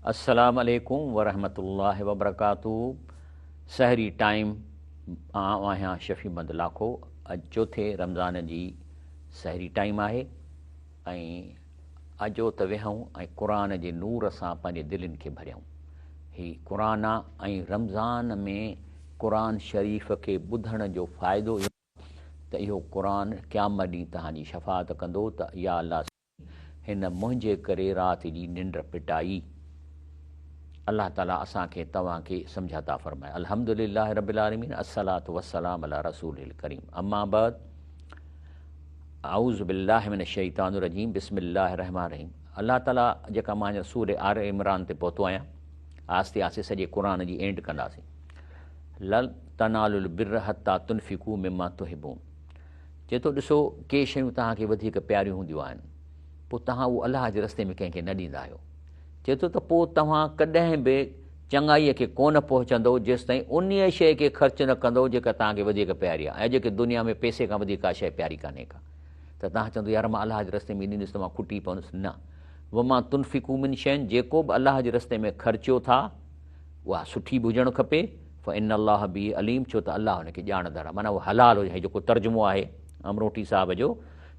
السلام عليڪم ورحمة الله وبرڪاته سحري ٽائيم آئون آهيان شفيع محمد لاکو اڄ چوٿين رمضان جي سحري ٽائيم آهي ۽ اچو ته ويهون ۽ قرآن جي نور سان پنهنجي دلين کي ڀريون هي قرآن آ ۽ رمضان ۾ قرآن شريف کي ٻڌڻ جو فائدو اهو ته اهو قرآن قيامت ڏينهن توهان جي شفاعت ڪندو ته يا الله هن منهنجي ڪري رات جي ننڊ ڦٽائي. الله تعالي اسان کي توهان کي سمجهه عطا فرمائي. الحمد لله رب العالمين الصلوة والسلام علي رسوله الڪريم اما بعد اعوذ بالله من الشيطان الرجيم بسم الله الرحمن الرحيم الله تعالي جيڪا مان هينئر سورة آل عمران تي پهتو آهيان آهستي آهستي سڄي قرآن جي اينڊ ڪنداسين لن تنالوا البر حتي تنفقوا مما تحبون چئي ٿو، ڏسو، ڪي شيون توهان کي وڌيڪ پياريون هونديون آهن، پوء توهان اهو الله جي رستي ۾ ڪنهن کي نه ڏيندا آهيو. چئي ٿو ته پوء توهان ڪڏهن به چڱائيء کي ڪونه پهچندؤ جيستائين انهيء شيء کي خرچ نه ڪندؤ جيڪا توهان کي وڌيڪ پياري آهي ۽ جيڪي دنيا ۾ پئسي کان وڌيڪ ڪا شيء پياري ڪانهي ڪا ته توهان چوندؤ يار مان الله جي رستي ۾ ڏيندس ته مان کٽي پوندس نه وما تنفقوا من شيء جيڪو به الله جي رستي ۾ خرچيو ٿا اها سٺي به هجڻ کپي فان الله به عليم ڇو ته الله ان کي ڄاڻندڙ آهي معنيٰ اهو حلال هجي هي جيڪو ترجمو آهي امروٽي صاحب جو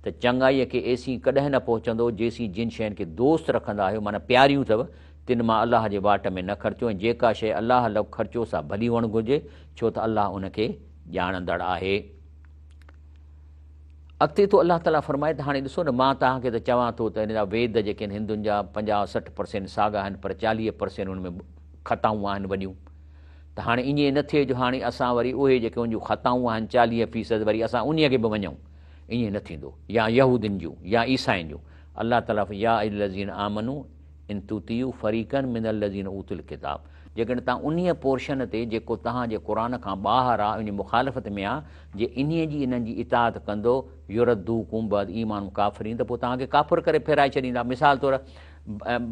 ته چڱائيء کي ايسين ڪڏهن نه پهچندو جيسين جن شين کي دوست رکندا آهيو معنيٰ پياريون اٿو تن مان الله جي واٽ ۾ نه خرچو ۽ جيڪا شيء الله لڳ خرچو سا ڀلي هئڻ گهرجي ڇو ته الله ان کي ڄاڻندڙ آهي. اڳتي ٿو الله تعاليٰ فرمائي ته هاڻي ڏسو نه مان توهان کي ته چوان ٿو ته هن جا ويد جيڪي آهن هندن جا 50 60 پرسينٽ ساڳا آهن پر 40 پرسينٽ ان ۾ خطائون آهن وڏيون ته هاڻي ائين نه ٿئي جو هاڻي اسان وري اهي جيڪي ان جون خطائون آهن 40 فيصد وري اسان انهي کي به مڃون ائين نه ٿيندو يا يهودين جون يا عيسائين جون الله تعاليٰ يا ايها الذين آمنوا ان تطيعوا فريقا من الذين اوتوا الڪتاب جيڪڏهن توهان انهيء پورشن تي جيڪو توهان جي قرآن کان ٻاهر آهي ان جي مخالفت ۾ آهي جي انهيء جي انهن جي اطاعت ڪندو يردوڪم بعد ايمانڪم ڪافرين ته پوء توهان کي ڪافر ڪري ڦيرائي ڇڏيندا مثال طور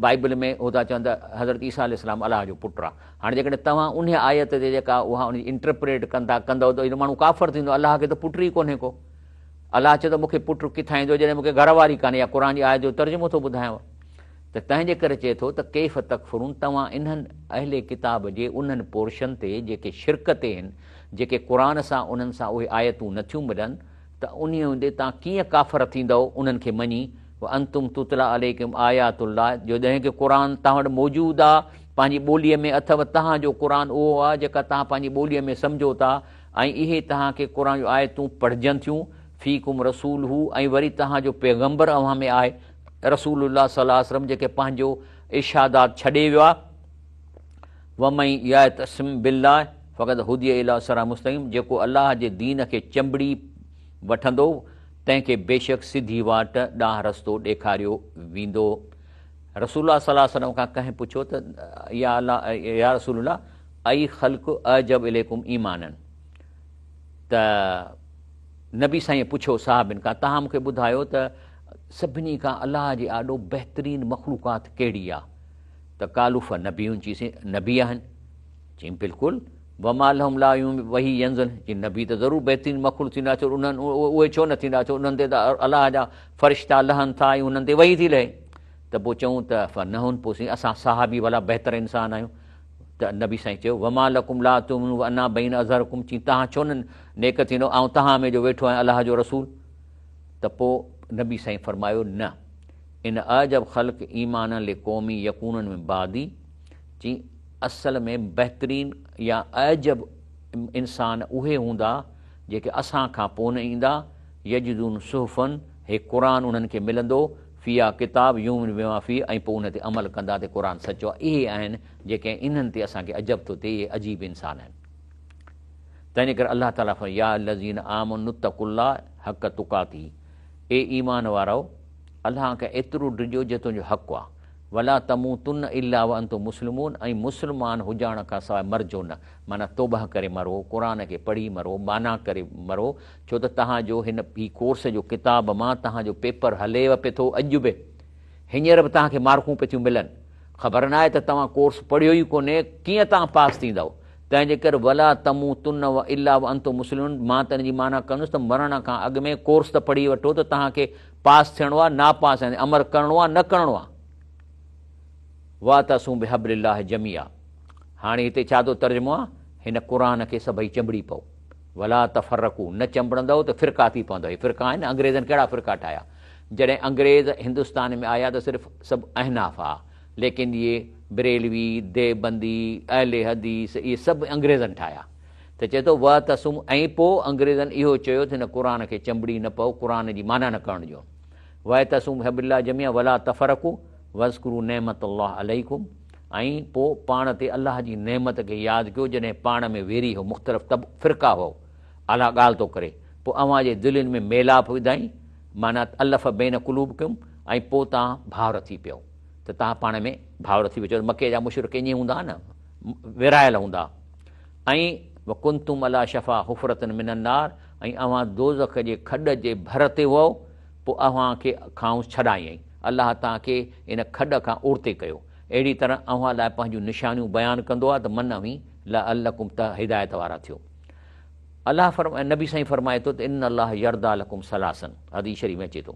بائبل ۾ هو ٿا چون ته حضرت عيسيٰ عليه السلام الله جو پٽ آهي هاڻي جيڪڏهن توهان انهيء آيت تي جيڪا اها ان جي انٽرپريٽ ڪندا ڪندؤ ته اهو ماڻهو ڪافر ٿيندو الله کي ته پٽ ئي ڪونهي ڪو الله چئي ٿو مون کي پٽ ڪٿان ايندو جڏهن مون کي گهر واري ڪانهي يا قرآن جي آيت جو ترجمو ٿو ٻڌايانو ته تنهن جي ڪري چئي ٿو ته ڪيف تڪفرون توهان انهن اهل ڪتاب جي انهن پورشن تي جيڪي شرڪ تي هن جيڪي قرآن سان انهن سان اهي آيتون نٿيون ملن ته انهي هوندي توهان ڪيئن ڪافر ٿيندؤ انهن کي مڃي وانتم تتليٰ عليڪم آيات الله جو جڏهن ڪه قرآن توهان وٽ موجود آ پنهنجي ٻوليء ۾ اٿو توهان جو قرآن اهو آ جيڪا توهان پنهنجي ٻوليء ۾ سمجهو ٿا ۽ اهي توهان کي قرآن جون آيتون پڙهجن ٿيون فيڪم رسوله ۽ وري توهان جو پيغمبر اوهان ۾ آهي رسول الله صلي الله عليه وسلم جيڪي پنهنجو ارشادات ڇڏي ويو آهي ومن يعتصم بالله فقد هدي الي صراط مستقيم جيڪو الله جي دين کي چنبڙي وٺندو تنهن کي بيشڪ سڌي واٽ ڏانهن رستو ڏيکاريو ويندو رسول الله صلي الله عليه وسلم کان ڪنهن پڇيو ته يا الله يا رسول الله اي خلق اعجب اليڪم ايمانا ته نبي سائين پڇيو صحابين کان توهان مون کي ٻڌايو ته سڀني کان الله جي آڏو بهترين مخلوقات ڪهڙي آ؟ ته قالو فنبيون چيسين نبي آهن چيم بلڪل وما لهم لا وحي ينزل چي نبي ته ضرور بهترين مخلوق ٿيندا ڇو انهن اهي ڇو نه ٿيندا ڇو انهن تي ته الله جا فرشتا لهن ٿا ۽ انهن تي وحي ٿي لهي ته پوء چئون ته فنحن پوء سائين اسان صحابي ڀلا بهتر انسان آهيون ته نبي سائين چيو، وما لڪم لا تؤمنون وانا بين اظهرڪم چي توهان ڇو نه نيڪ ٿيندؤ آئون توهان ۾ جو ويٺو آهيان الله جو رسول ته پوء نبي سائين فرمايو نه ان اعجب خلق ايمانا لقوم يڪونون من بعدي چي اصل ۾ بهترين يا اعجب انسان اهي هوندا جيڪي اسان کان پوء نه ايندا يجدون صحفا هي قرآن انهن کي ملندو فيها ڪتاب يؤمن بما فيه ۽ پوء ان تي عمل ڪندا ته قرآن سچو آهي اهي آهن جيڪي انهن تي اسان کي عجب ٿو ٿئي اهي عجيب انسان آهن تنهنجي ڪري الله تعالي فرمائي يا الذين آمنوا اتقوا الله حق تقاته اي ايمان وارؤ الله کان ايترو ڊڄو جيترو جو حق آهي ولا تموتن الا وانتم مسلمون ۽ مسلمان هجڻ کان سواء مرجو نه معنيٰ توبه ڪري مرو قرآن کي پڙهي مرو معنيٰ ڪري مرو ڇو ته توهان جو هن هي ڪورس جو ڪتاب مان توهان جو پيپر هليو پئي ٿو اڄ به هينئر به توهان کي مارڪون پئي ٿيون ملن خبر ناهي ته توهان ڪورس پڙهيو ئي ڪونهي ڪيئن توهان پاس ٿيندؤ تنهن جي ڪري ولا تموتن الا وانتم مسلمون مان ته ان جي معنيٰ ڪندس ته مرڻ کان اڳ ۾ ڪورس ته پڙهي وٺو ته توهان کي پاس ٿيڻو آهي ناپاس يعني امر ڪرڻو آهي نه ڪرڻو آهي. واعتصموا بحبل الله جميعا هاڻي هتي ڇا ٿو ترجمو آ هن قرآن کي سڀئي چنبڙي پئو ولا تفرقوا نه چنبڙندؤ ته فرقا ٿي پوندؤ هي فرقا آهن نه انگريزن ڪهڙا فرقا ٺاهيا جڏهن انگريز هندستان ۾ آيا ته صرف سڀ احناف ها ليڪن اهي بريلوي ديوبندي اهل حديث اهي سڀ انگريزن ٺاهيا ته چئي ٿو واعتصموا ۽ پوء انگريزن اهو چيو ته هن قرآن کي چنبڙي نه پئو قرآن جي معنيٰ نه ڪرڻ ڏيو واعتصموا بحبل الله جميعا ولا تفرقوا واذڪروا نعمت الله عليڪم ۽ پوء پاڻ تي الله جي نعمت کي ياد ڪيو جڏهن پاڻ ۾ ويري هو مختلف طب فرقا هئو الله ڳالهه ٿو ڪري پوء اوهان جي دلين ۾ ميلاپ وڌائين معنيٰ الف بين قلوبڪم ۽ پوء توهان ڀائر ٿي پيؤ ته توهان پاڻ ۾ ڀائر ٿي پيو مڪي جا مشرڪ ائين هوندا نه ورهايل هوندا ۽ وڪنتم علي شفا حفرة من النار ۽ اوهان دوزخ جي کڏ جي ڀر تي هئو پوء اوهان کي کانئس ڇڏايائين. الله توهان کي ان کڏ کان اورتي ڪيو. اهڙي طرح اوهان لاء پنهنجون نشانيون بيان ڪندو آهي ته من اوهين لعلڪم ته هدايت وارا ٿيو. الله فرمائي نبي سائين فرمائي ٿو ته ان الله يرضيٰ لڪم ثلاثا حديث شريف ۾ اچي ٿو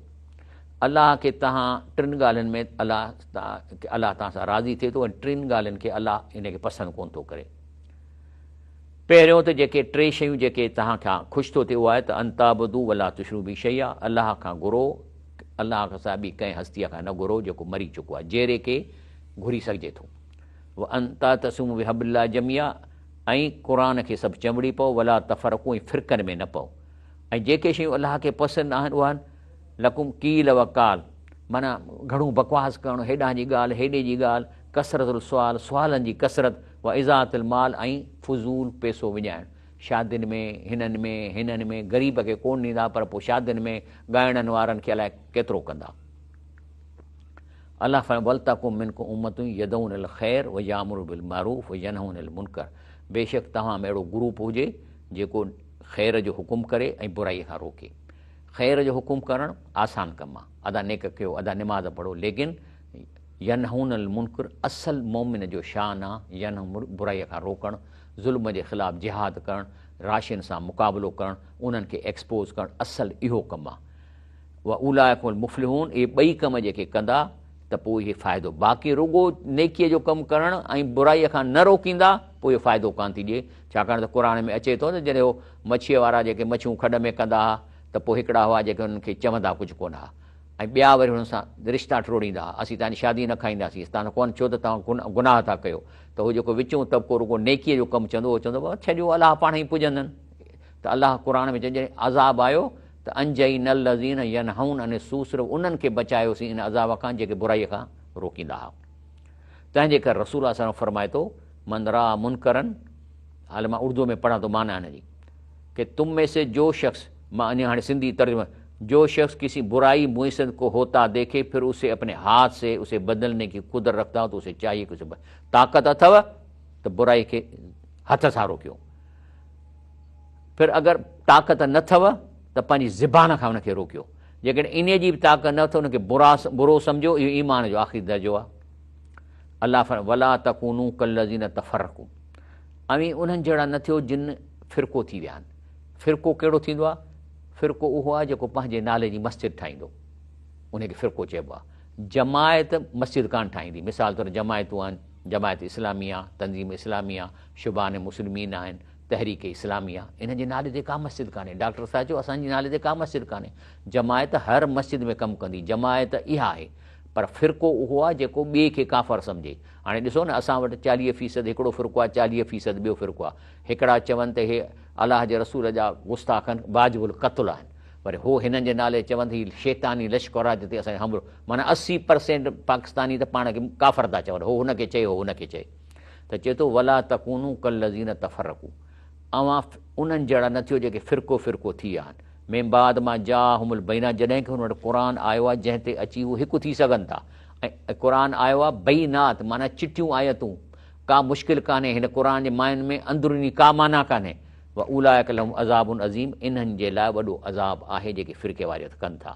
الله کي توهان ٽن ڳالهين ۾ الله الله توهان سان راضي ٿئي ٿو ۽ ٽن ڳالهين کي الله ان کي پسند ڪونه ٿو ڪري. پهريون ته جيڪي ٽي شيون جيڪي توهان کان خوش ٿو ٿئي اهو آهي ته ان تعبدوا ولا تشرڪوا به شيئا الله کان گهرو الله کان سواء ٻي ڪنهن هستيء کان نه گهرو جيڪو مري چڪو آهي جيئري کي گهري سگهجي ٿو وان تعتصموا بحبل الله جميعا ۽ قرآن کي سڀ چنبڙي پئو ولا تفرقوا ۽ فرقن ۾ نه پئو ۽ جيڪي شيون الله کي پسند آهن اهي آهن لڪم قيل وقال معنيٰ گهڻو بڪواس ڪرڻ هيڏانهن جي ڳالهه هيڏي جي ڳالهه ڪثرت السؤال سوالن جي ڪثرت و اضاعت المال ۽ فضول پئسو وڃائڻ شادين ۾ هنن ۾ هنن ۾ غريب کي ڪونه ڏيندا پر پوء شادين ۾ ڳائڻن وارن کي الائي ڪيترو ڪندا. الله فرمائي ولتڪن منڪم امة يدعون الي الخير ويامرون بالمعروف وينهون عن المنڪر بيشڪ توهان ۾ اهڙو گروپ هجي جيڪو خير جو حڪم ڪري ۽ برائي کان روڪي. خير جو حڪم ڪرڻ آسان ڪم آ، ادا نيڪ ڪيو، ادا نماز پڙهو، ليڪن ينهون عن المنڪر اصل مؤمن جو شان آ، ينهون برائي کان روڪڻ، ظلم جي خلاف جهاد ڪرڻ، راشين سان مقابلو ڪرڻ، انهن کي ايڪسپوز ڪرڻ اصل اهو ڪم آ. واولئک هم المفلحون اهي ٻئي ڪم جيڪي ڪندا ته پوء اهي فائدو باقي رڳو نيڪي جو ڪم ڪرڻ ۽ برائي کان نه روڪيندا پوء اهو فائدو ڪانه ٿي ڏئي ڇاڪاڻ ته قرآن ۾ اچي ٿو ته جڏهن هو مڇيء وارا جيڪي مڇيون کڏ ۾ ڪندا ها ته پوء هڪڙا هئا جيڪي هنن کي چوندا ڪجهه ڪونه ها ۽ ٻيا وري هنن سان رشتا ٽوڙيندا ها اسين توهان جي شادي نه کائينداسين اسين توهان ڪونه ڇو ته توهان گناهه ٿا ڪيو ته هو جيڪو وچون طبقو رڳو نيڪيء جو ڪم چوندو هو چوندو بابا ڇڏيو الله پاڻ ئي پڄندن ته الله قرآن ۾ چئي جڏهن عذاب آيو ته انجينا الذين ينهون عن السوء صرف انهن کي بچايوسين ان عذاب کان جيڪي برائيء کان روڪيندا ها تنهن جي ڪري رسول الله صلي الله عليه وسلم فرمائي ٿو من راء منڪرا هل مان اردو ۾ پڙهان ٿو معنيٰ هن جي ڪي تم مين سي جو شخص مان اڃا هاڻي سنڌي ترجمه جو شخص ڪسي برائي معيشت کو هوتا ديکي پھر اسي اپني هاٿ سي اسي بدلني ڪي قدرت رکتا هو تو اسي چاهيي ڪي اسي طاقت اٿو ته برائي کي هٿ سان روڪيو پھر اگر طاقت نه اٿو ته پنهنجي زبان کان ان کي روڪيو جيڪڏهن انهي جي به طاقت نه اٿو ان کي برا برو سمجهو اهو ايمان جو آخري درجو آهي الله فرمائي ولا تڪونوا ڪالذين تفرقوا اوهين انهن جهڙا نه ٿيو جن فرقو ٿي ويا آهن فرقو ڪهڙو ٿيندو آهي فرقو اهو آهي جيڪو پنهنجي نالي جي مسجد ٺاهيندو ان کي فرقو چئبو آهي جماعت مسجد ڪانه ٺاهيندي مثال طور جماعتون آهن جماعت اسلاميه تنظيم اسلاميه شبان مسلمين آهن تحريڪ اسلاميه انهن جي نالي تي ڪا مسجد ڪانهي ڊاڪٽر صاحب چيو اسان جي نالي تي ڪا مسجد ڪانهي جماعت هر مسجد ۾ ڪم ڪندي جماعت اها آهي پر فرقو اهو آهي جيڪو ٻئي کي ڪافر سمجهي. هاڻي ڏسو نه اسان وٽ 40 فيصد هڪڙو فرقو آهي 40 فيصد ٻيو فرقو آهي. هڪڙا چون ته هي الله جي رسول جا گستاخ آهن واجب القتل آهن. وري هو هنن جي نالي چون ته هي شيطاني لشڪر آهي جتي اسان کي حملو معنيٰ 80 پرسينٽ پاڪستاني ته پاڻ کي ڪافر ٿا چون هو هن کي چئي هو هن کي چئي ته چئي ٿو ولا تڪونو ڪالذين تفرقو اوهان انهن جهڙا نه ٿيو جيڪي فرقو فرقو ٿي ويا آهن. من بعد ما جاءهم البينات جڏهن کان هن وٽ قرآن آيو آهي جنهن تي اچي هو هڪ ٿي سگهن ٿا ۽ قرآن آيو آهي بينات معنيٰ چٽيون آيتون ڪا مشڪل ڪانهي هن قرآن جي معنين ۾ اندروني ڪا معنيٰ ڪانهي واولئک لهم عذاب عظيم انهن جي لاء وڏو عذاب آهي جيڪي فرقيواريت ڪن ٿا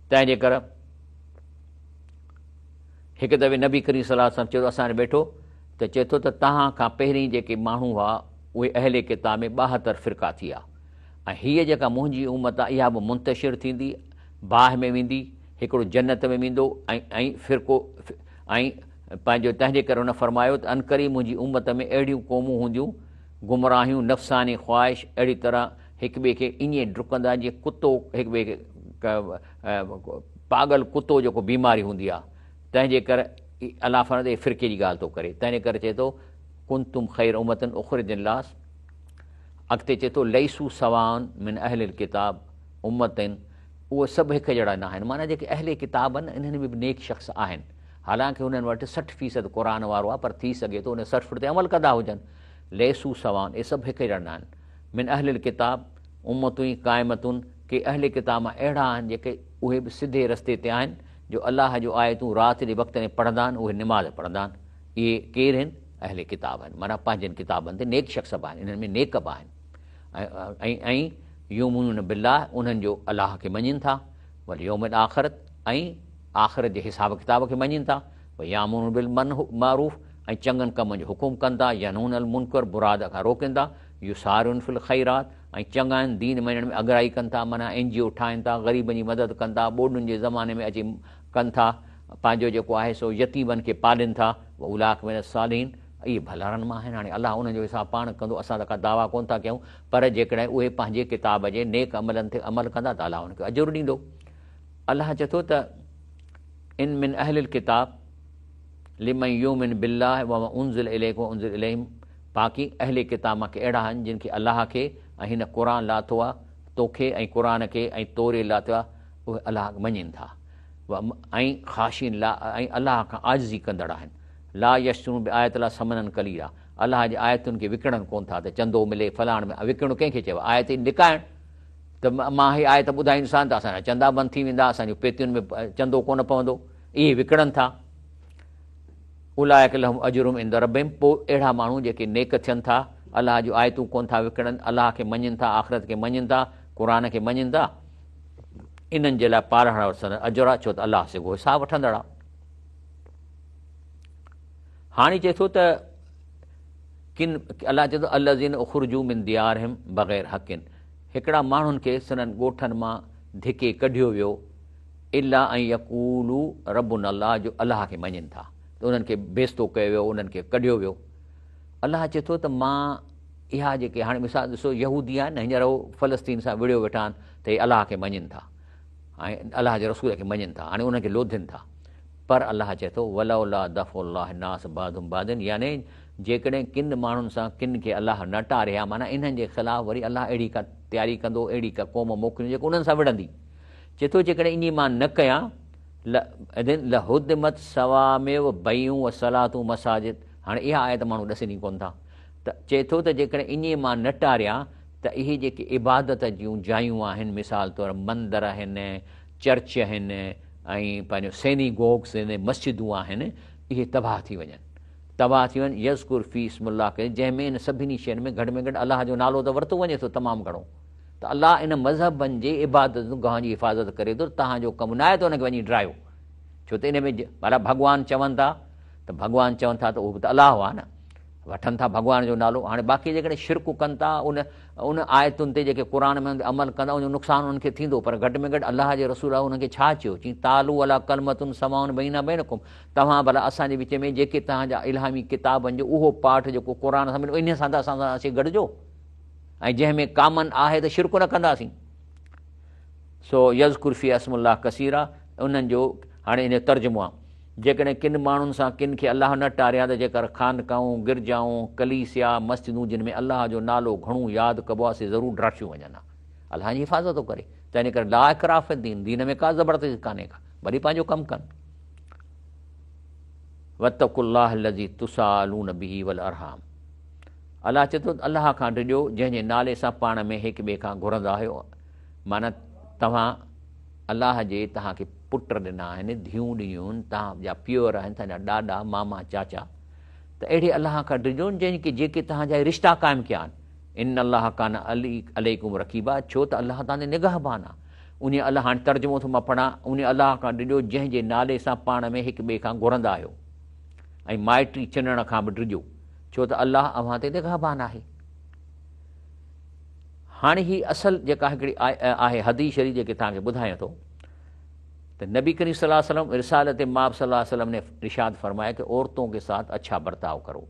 تنهن جي ڪري هڪ دفعي نبي ڪريم صلي الله عليه وسلم چيو اسان وٽ ويٺو ته چئي ٿو ته توهان کان پهرين جيڪي ماڻهو هئا اهي اهل ڪتاب ۾ 72 فرقا ٿي ويا ۽ هيء جيڪا منهنجي امت آهي اها به منتشر ٿيندي باهه ۾ ويندي هڪڙو جنت ۾ ويندو ۽ ۽ فرقو ۽ پنهنجو تنهن جي ڪري هن فرمايو ته عنقريب منهنجي امت ۾ اهڙيون قومون هونديون گمراهيون نفساني خواهش اهڙي طرح هڪ ٻئي کي ائين ڊڪندا جيئن ڪتو هڪ ٻئي کي پاڳل ڪتو جيڪو بيماري هوندي آهي تنهن جي ڪري الله فرمائي ٿو فرقي جي ڳالهه ٿو ڪري تنهن جي ڪري چئي ٿو ڪنتم خير امة اخرجت للناس اڳتي چئي ٿو ليسوا سواء من اهل الڪتاب امة اهي سڀ هڪ جهڙا نه آهن معنيٰ جيڪي اهل ڪتاب آهن انهن ۾ به نيڪ شخص آهن حالانڪه انهن وٽ 60 فيصد قرآن وارو آهي پر ٿي سگهي ٿو ان 60 تي عمل ڪندا هجن ليسوا سواء اهي سڀ هڪ جهڙا نه آهن من اهل الڪتاب امة قائمة ڪي اهل ڪتاب مان اهڙا آهن جيڪي اهي به سڌي رستي تي آهن جو الله جو آيتون رات جي وقت ۾ پڙهندا آهن اهي نماز پڙهندا آهن اهي ڪير آهن؟ اهل ڪتاب آهن معنيٰ پنهنجن ڪتابن تي نيڪ شخص به آهن انهن ۾ نيڪ به آهن ۽ ۽ يؤمنون بالله انهن جو الله کي مڃين ٿا واليوم الاخر ۽ آخرت جي حساب ڪتاب کي مڃين ٿا ويامرون بالمعروف ۽ چڱن ڪمن جو حڪم ڪن ٿا ينهون عن المنڪر براد کان روڪين ٿا يسارعون في الخيرات ۽ چڱاين دين مڃڻ ۾ اڳرائي ڪن ٿا معنيٰ اين جي او ٺاهين ٿا غريبن جي مدد ڪن ٿا ٻوڏن جي زماني ۾ اچي ڪن ٿا پنهنجو جيڪو آهي سو يتيمن کي پالين ٿا، واولئک من الصالحين، اهي ڀلارن مان آهن، هاڻي الله انهن جو حساب پاڻ ڪندو، اسان ته ڪا دعويٰ ڪونه ٿا ڪيون، پر جيڪڏهن اهي پنهنجي ڪتاب جي نيڪ عملن تي عمل ڪندا ته الله انهن کي اجر ڏيندو. الله چئي ٿو ته ان من اهل الڪتاب لمن يؤمن بالله وما انزل اليڪ وما انزل اليهم باقي اهل ڪتاب مان ڪي اهڙا آهن جن کي الله کي ۽ هن قرآن لاٿو آهي توکي ۽ قرآن کي ۽ توريت لاٿو آهي اهي الله کي مڃين ٿا. ۽ خاشعين لا ۽ الله کان عاجزي ڪندڙ آهن. لا يشترون بآيات الله ثمنا قليلا الله جي آيتن کي وڪڻن ڪونه ٿا ته چندو ملي فلاڻ ۾ وڪڻڻ ڪنهن کي چئبو آهي آيت جي لڪائڻ ته مان هي آيت ٻڌائيندوسان ته اسان جا چندا بند ٿي ويندا اسان جون پيتين ۾ چندو ڪونه پوندو اهي وڪڻن ٿا اولئک لهم اجرهم عند ربهم پوء اهڙا ماڻهو جيڪي نيڪ ٿين ٿا الله جون آيتون ڪونه ٿا وڪڻن الله کي مڃين ٿا آخرت کي مڃين ٿا قرآن کي مڃين ٿا انهن جي لاء پالڻهار وٽ سندن اجر آهي، ڇو ته الله سگهو حساب وٺندڙ آهي. هاڻي چئي ٿو ته ڪن الله چئي ٿو الذين اخرجوا من ديارهم بغير حق هڪڙا ماڻهن کي سندن ڳوٺن مان ڌڪي ڪڍيو ويو الا ان يقولوا ربنا الله جو الله کي مڃين ٿا ته انهن کي بيستو ڪيو ويو انهن کي ڪڍيو ويو الله چئي ٿو ته مان اها جيڪي هاڻي مثال ڏسو يهودي آهن نه هينئر هو فلسطين سان وڙهيو ويٺا آهن ته هي الله کي مڃين ٿا ۽ الله جي رسول کي مڃين ٿا هاڻي انهن کي لوڌين ٿا پر الله چئي ٿو ولولا دفع الله الناس بعضهم ببعض يعني جيڪڏهن ڪن ماڻهن سان ڪن کي الله نه ٽاري ها معنيٰ انهن جي خلاف وري الله اهڙي ڪا تياري ڪندو اهڙي ڪا قوم موڪليندو جيڪو انهن سان وڙهندي چئي ٿو جيڪڏهن ائين مان نه ڪيان لهدمت صوامع و بيع و صلات و مساجد هاڻي اها آيت ماڻهو ڏسن ئي ڪونه ٿا ته چئي ٿو ته جيڪڏهن ائين مان نه ٽاريان ته اهي جيڪي عبادت جون جايون آهن مثال طور مندر آهن، چرچ آهن ۽ پنهنجو سيني گوگس آهن، مسجدون آهن اهي تباهه ٿي وڃن. تباهه ٿي وڃن يذڪر في اسم الله ڪثيرا جنهن ۾ ان سڀني شين ۾ گهٽ ۾ گهٽ الله جو نالو ته ورتو وڃي ٿو تمام گهڻو ته الله ان مذهبن جي عبادت گاهن جي حفاظت ڪري ٿو توهان جو ڪم ناهي ته ان کي وڃي ڊرايو ڇو ته ان ۾ ڀلا ڀڳوان چون ٿا ته ڀڳوان چون ٿا ته اهو به ته الله آهي نه وٺن ٿا ڀڳوان جو نالو هاڻي باقي جيڪڏهن شرڪ ڪن ٿا ان ان آيتن تي جيڪي قرآن ۾ عمل ڪندا ان جو نقصان انهن کي ٿيندو پر گهٽ ۾ گهٽ الله جي رسول انهن کي ڇا چيو چي تعالوا الي ڪلمة سواء بيننا بينڪم توهان ڀلا اسان جي وچ ۾ جيڪي توهان جا الهامي ڪتابن جو اهو پاٺ جيڪو قرآن سان مليو انهي سان ته اسان سان اچي گڏجو ۽ جنهن ۾ ڪامن آهي ته شرڪ نه ڪنداسين سو يذڪر في اسم الله ڪثيرا انهن جو هاڻي ان جو ترجمو آهي جيڪڏهن ڪن ماڻهن سان ڪن کي الله نه ٽاري ها ته جيڪر خانقاهون، گرجائون، ڪليسيا، مسجدون جن ۾ الله جو نالو گهڻو ياد ڪبو آهي سي ضرور ڊاٺيون وڃن ها. الله جي حفاظت ٿو ڪري. تنهن ڪري لا اڪراه في الدين، دين ۾ ڪا زبردستي ڪانهي ڪا، ڀلي پنهنجو ڪم ڪن. واتقوا الله الذي تساءلون به والارحام الله چئي ٿو ته الله کان ڊڄو جنهن جي نالي سان پاڻ ۾ هڪ ٻئي کان گهرندا آهيو معنيٰ توهان الله جي توهان کي پٽ ڏنا آهن، ڌيئون ڏنيون آهن، توهان جا پيئر آهن، توهان جا ڏاڏا، ماما، چاچا، ته اهڙي الله کان ڊڄو جنهن کي جيڪي توهان جا رشتا قائم ڪيا آهن. ان الله ڪان عليڪم رقيبا ڇو ته الله توهان تي نگهبان آهي. انهيء الله هاڻي ترجمو ٿو مان پڙهان، انهيء الله کان ڊڄو جنهن جي نالي سان پاڻ ۾ هڪ ٻئي کان گهرندا آهيو ۽ مائٽي چنڻ کان به ڊڄو ڇو ته الله اوهان تي نگهبان آهي. هاڻي هي اصل جيڪا هڪڙي آهي حديث شريف جيڪي توهان کي ٻڌايان ٿو ته نبي ڪريم صلي الله عليه وسلم رسالت مآب صلي الله عليه وسلم ني ارشاد فرمايا ڪه عورتون ڪي ساٿ اڇا برتاء ڪرو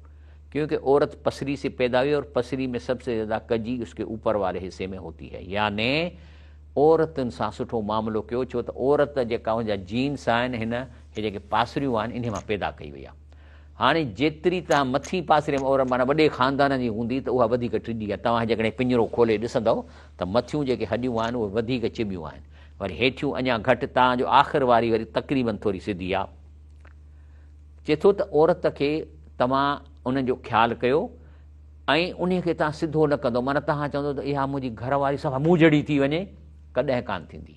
ڪيونڪه عورت پسري سي پيدا هئي اور پسري ۾ سب سي زياده ڪجي اس ڪي اوپر والي حصي ۾ هوتي هي يعني عورتن سان سٺو معاملو ڪيو ڇو ته عورت جيڪا ان جا جينس آهن هن هي جيڪي پاسريون آهن انهي مان پيدا ڪئي وئي آهي هاڻي جيتري توهان مٿين پاسري ۾ عورت معنيٰ وڏي خاندان جي هوندي ته اها وڌيڪ ٽڏي آهي توهان جيڪڏهن پڃرو کولي ڏسندؤ ته مٿيون جيڪي هڏيون آهن اهي وڌيڪ چٻيون آهن وري هيٺيون اڃا گهٽ تان جو آخر واري وري تقريبن ٿوري سڌي آ. چئي ٿو ته عورت کي توهان ان جو خيال ڪيو ۽ انهي کي توهان سڌو نه ڪندو معنيٰ توهان چوندو ته اها منهنجي گهر واري صفا مون جهڙي ٿي وڃي ڪڏهن ڪانه ٿيندي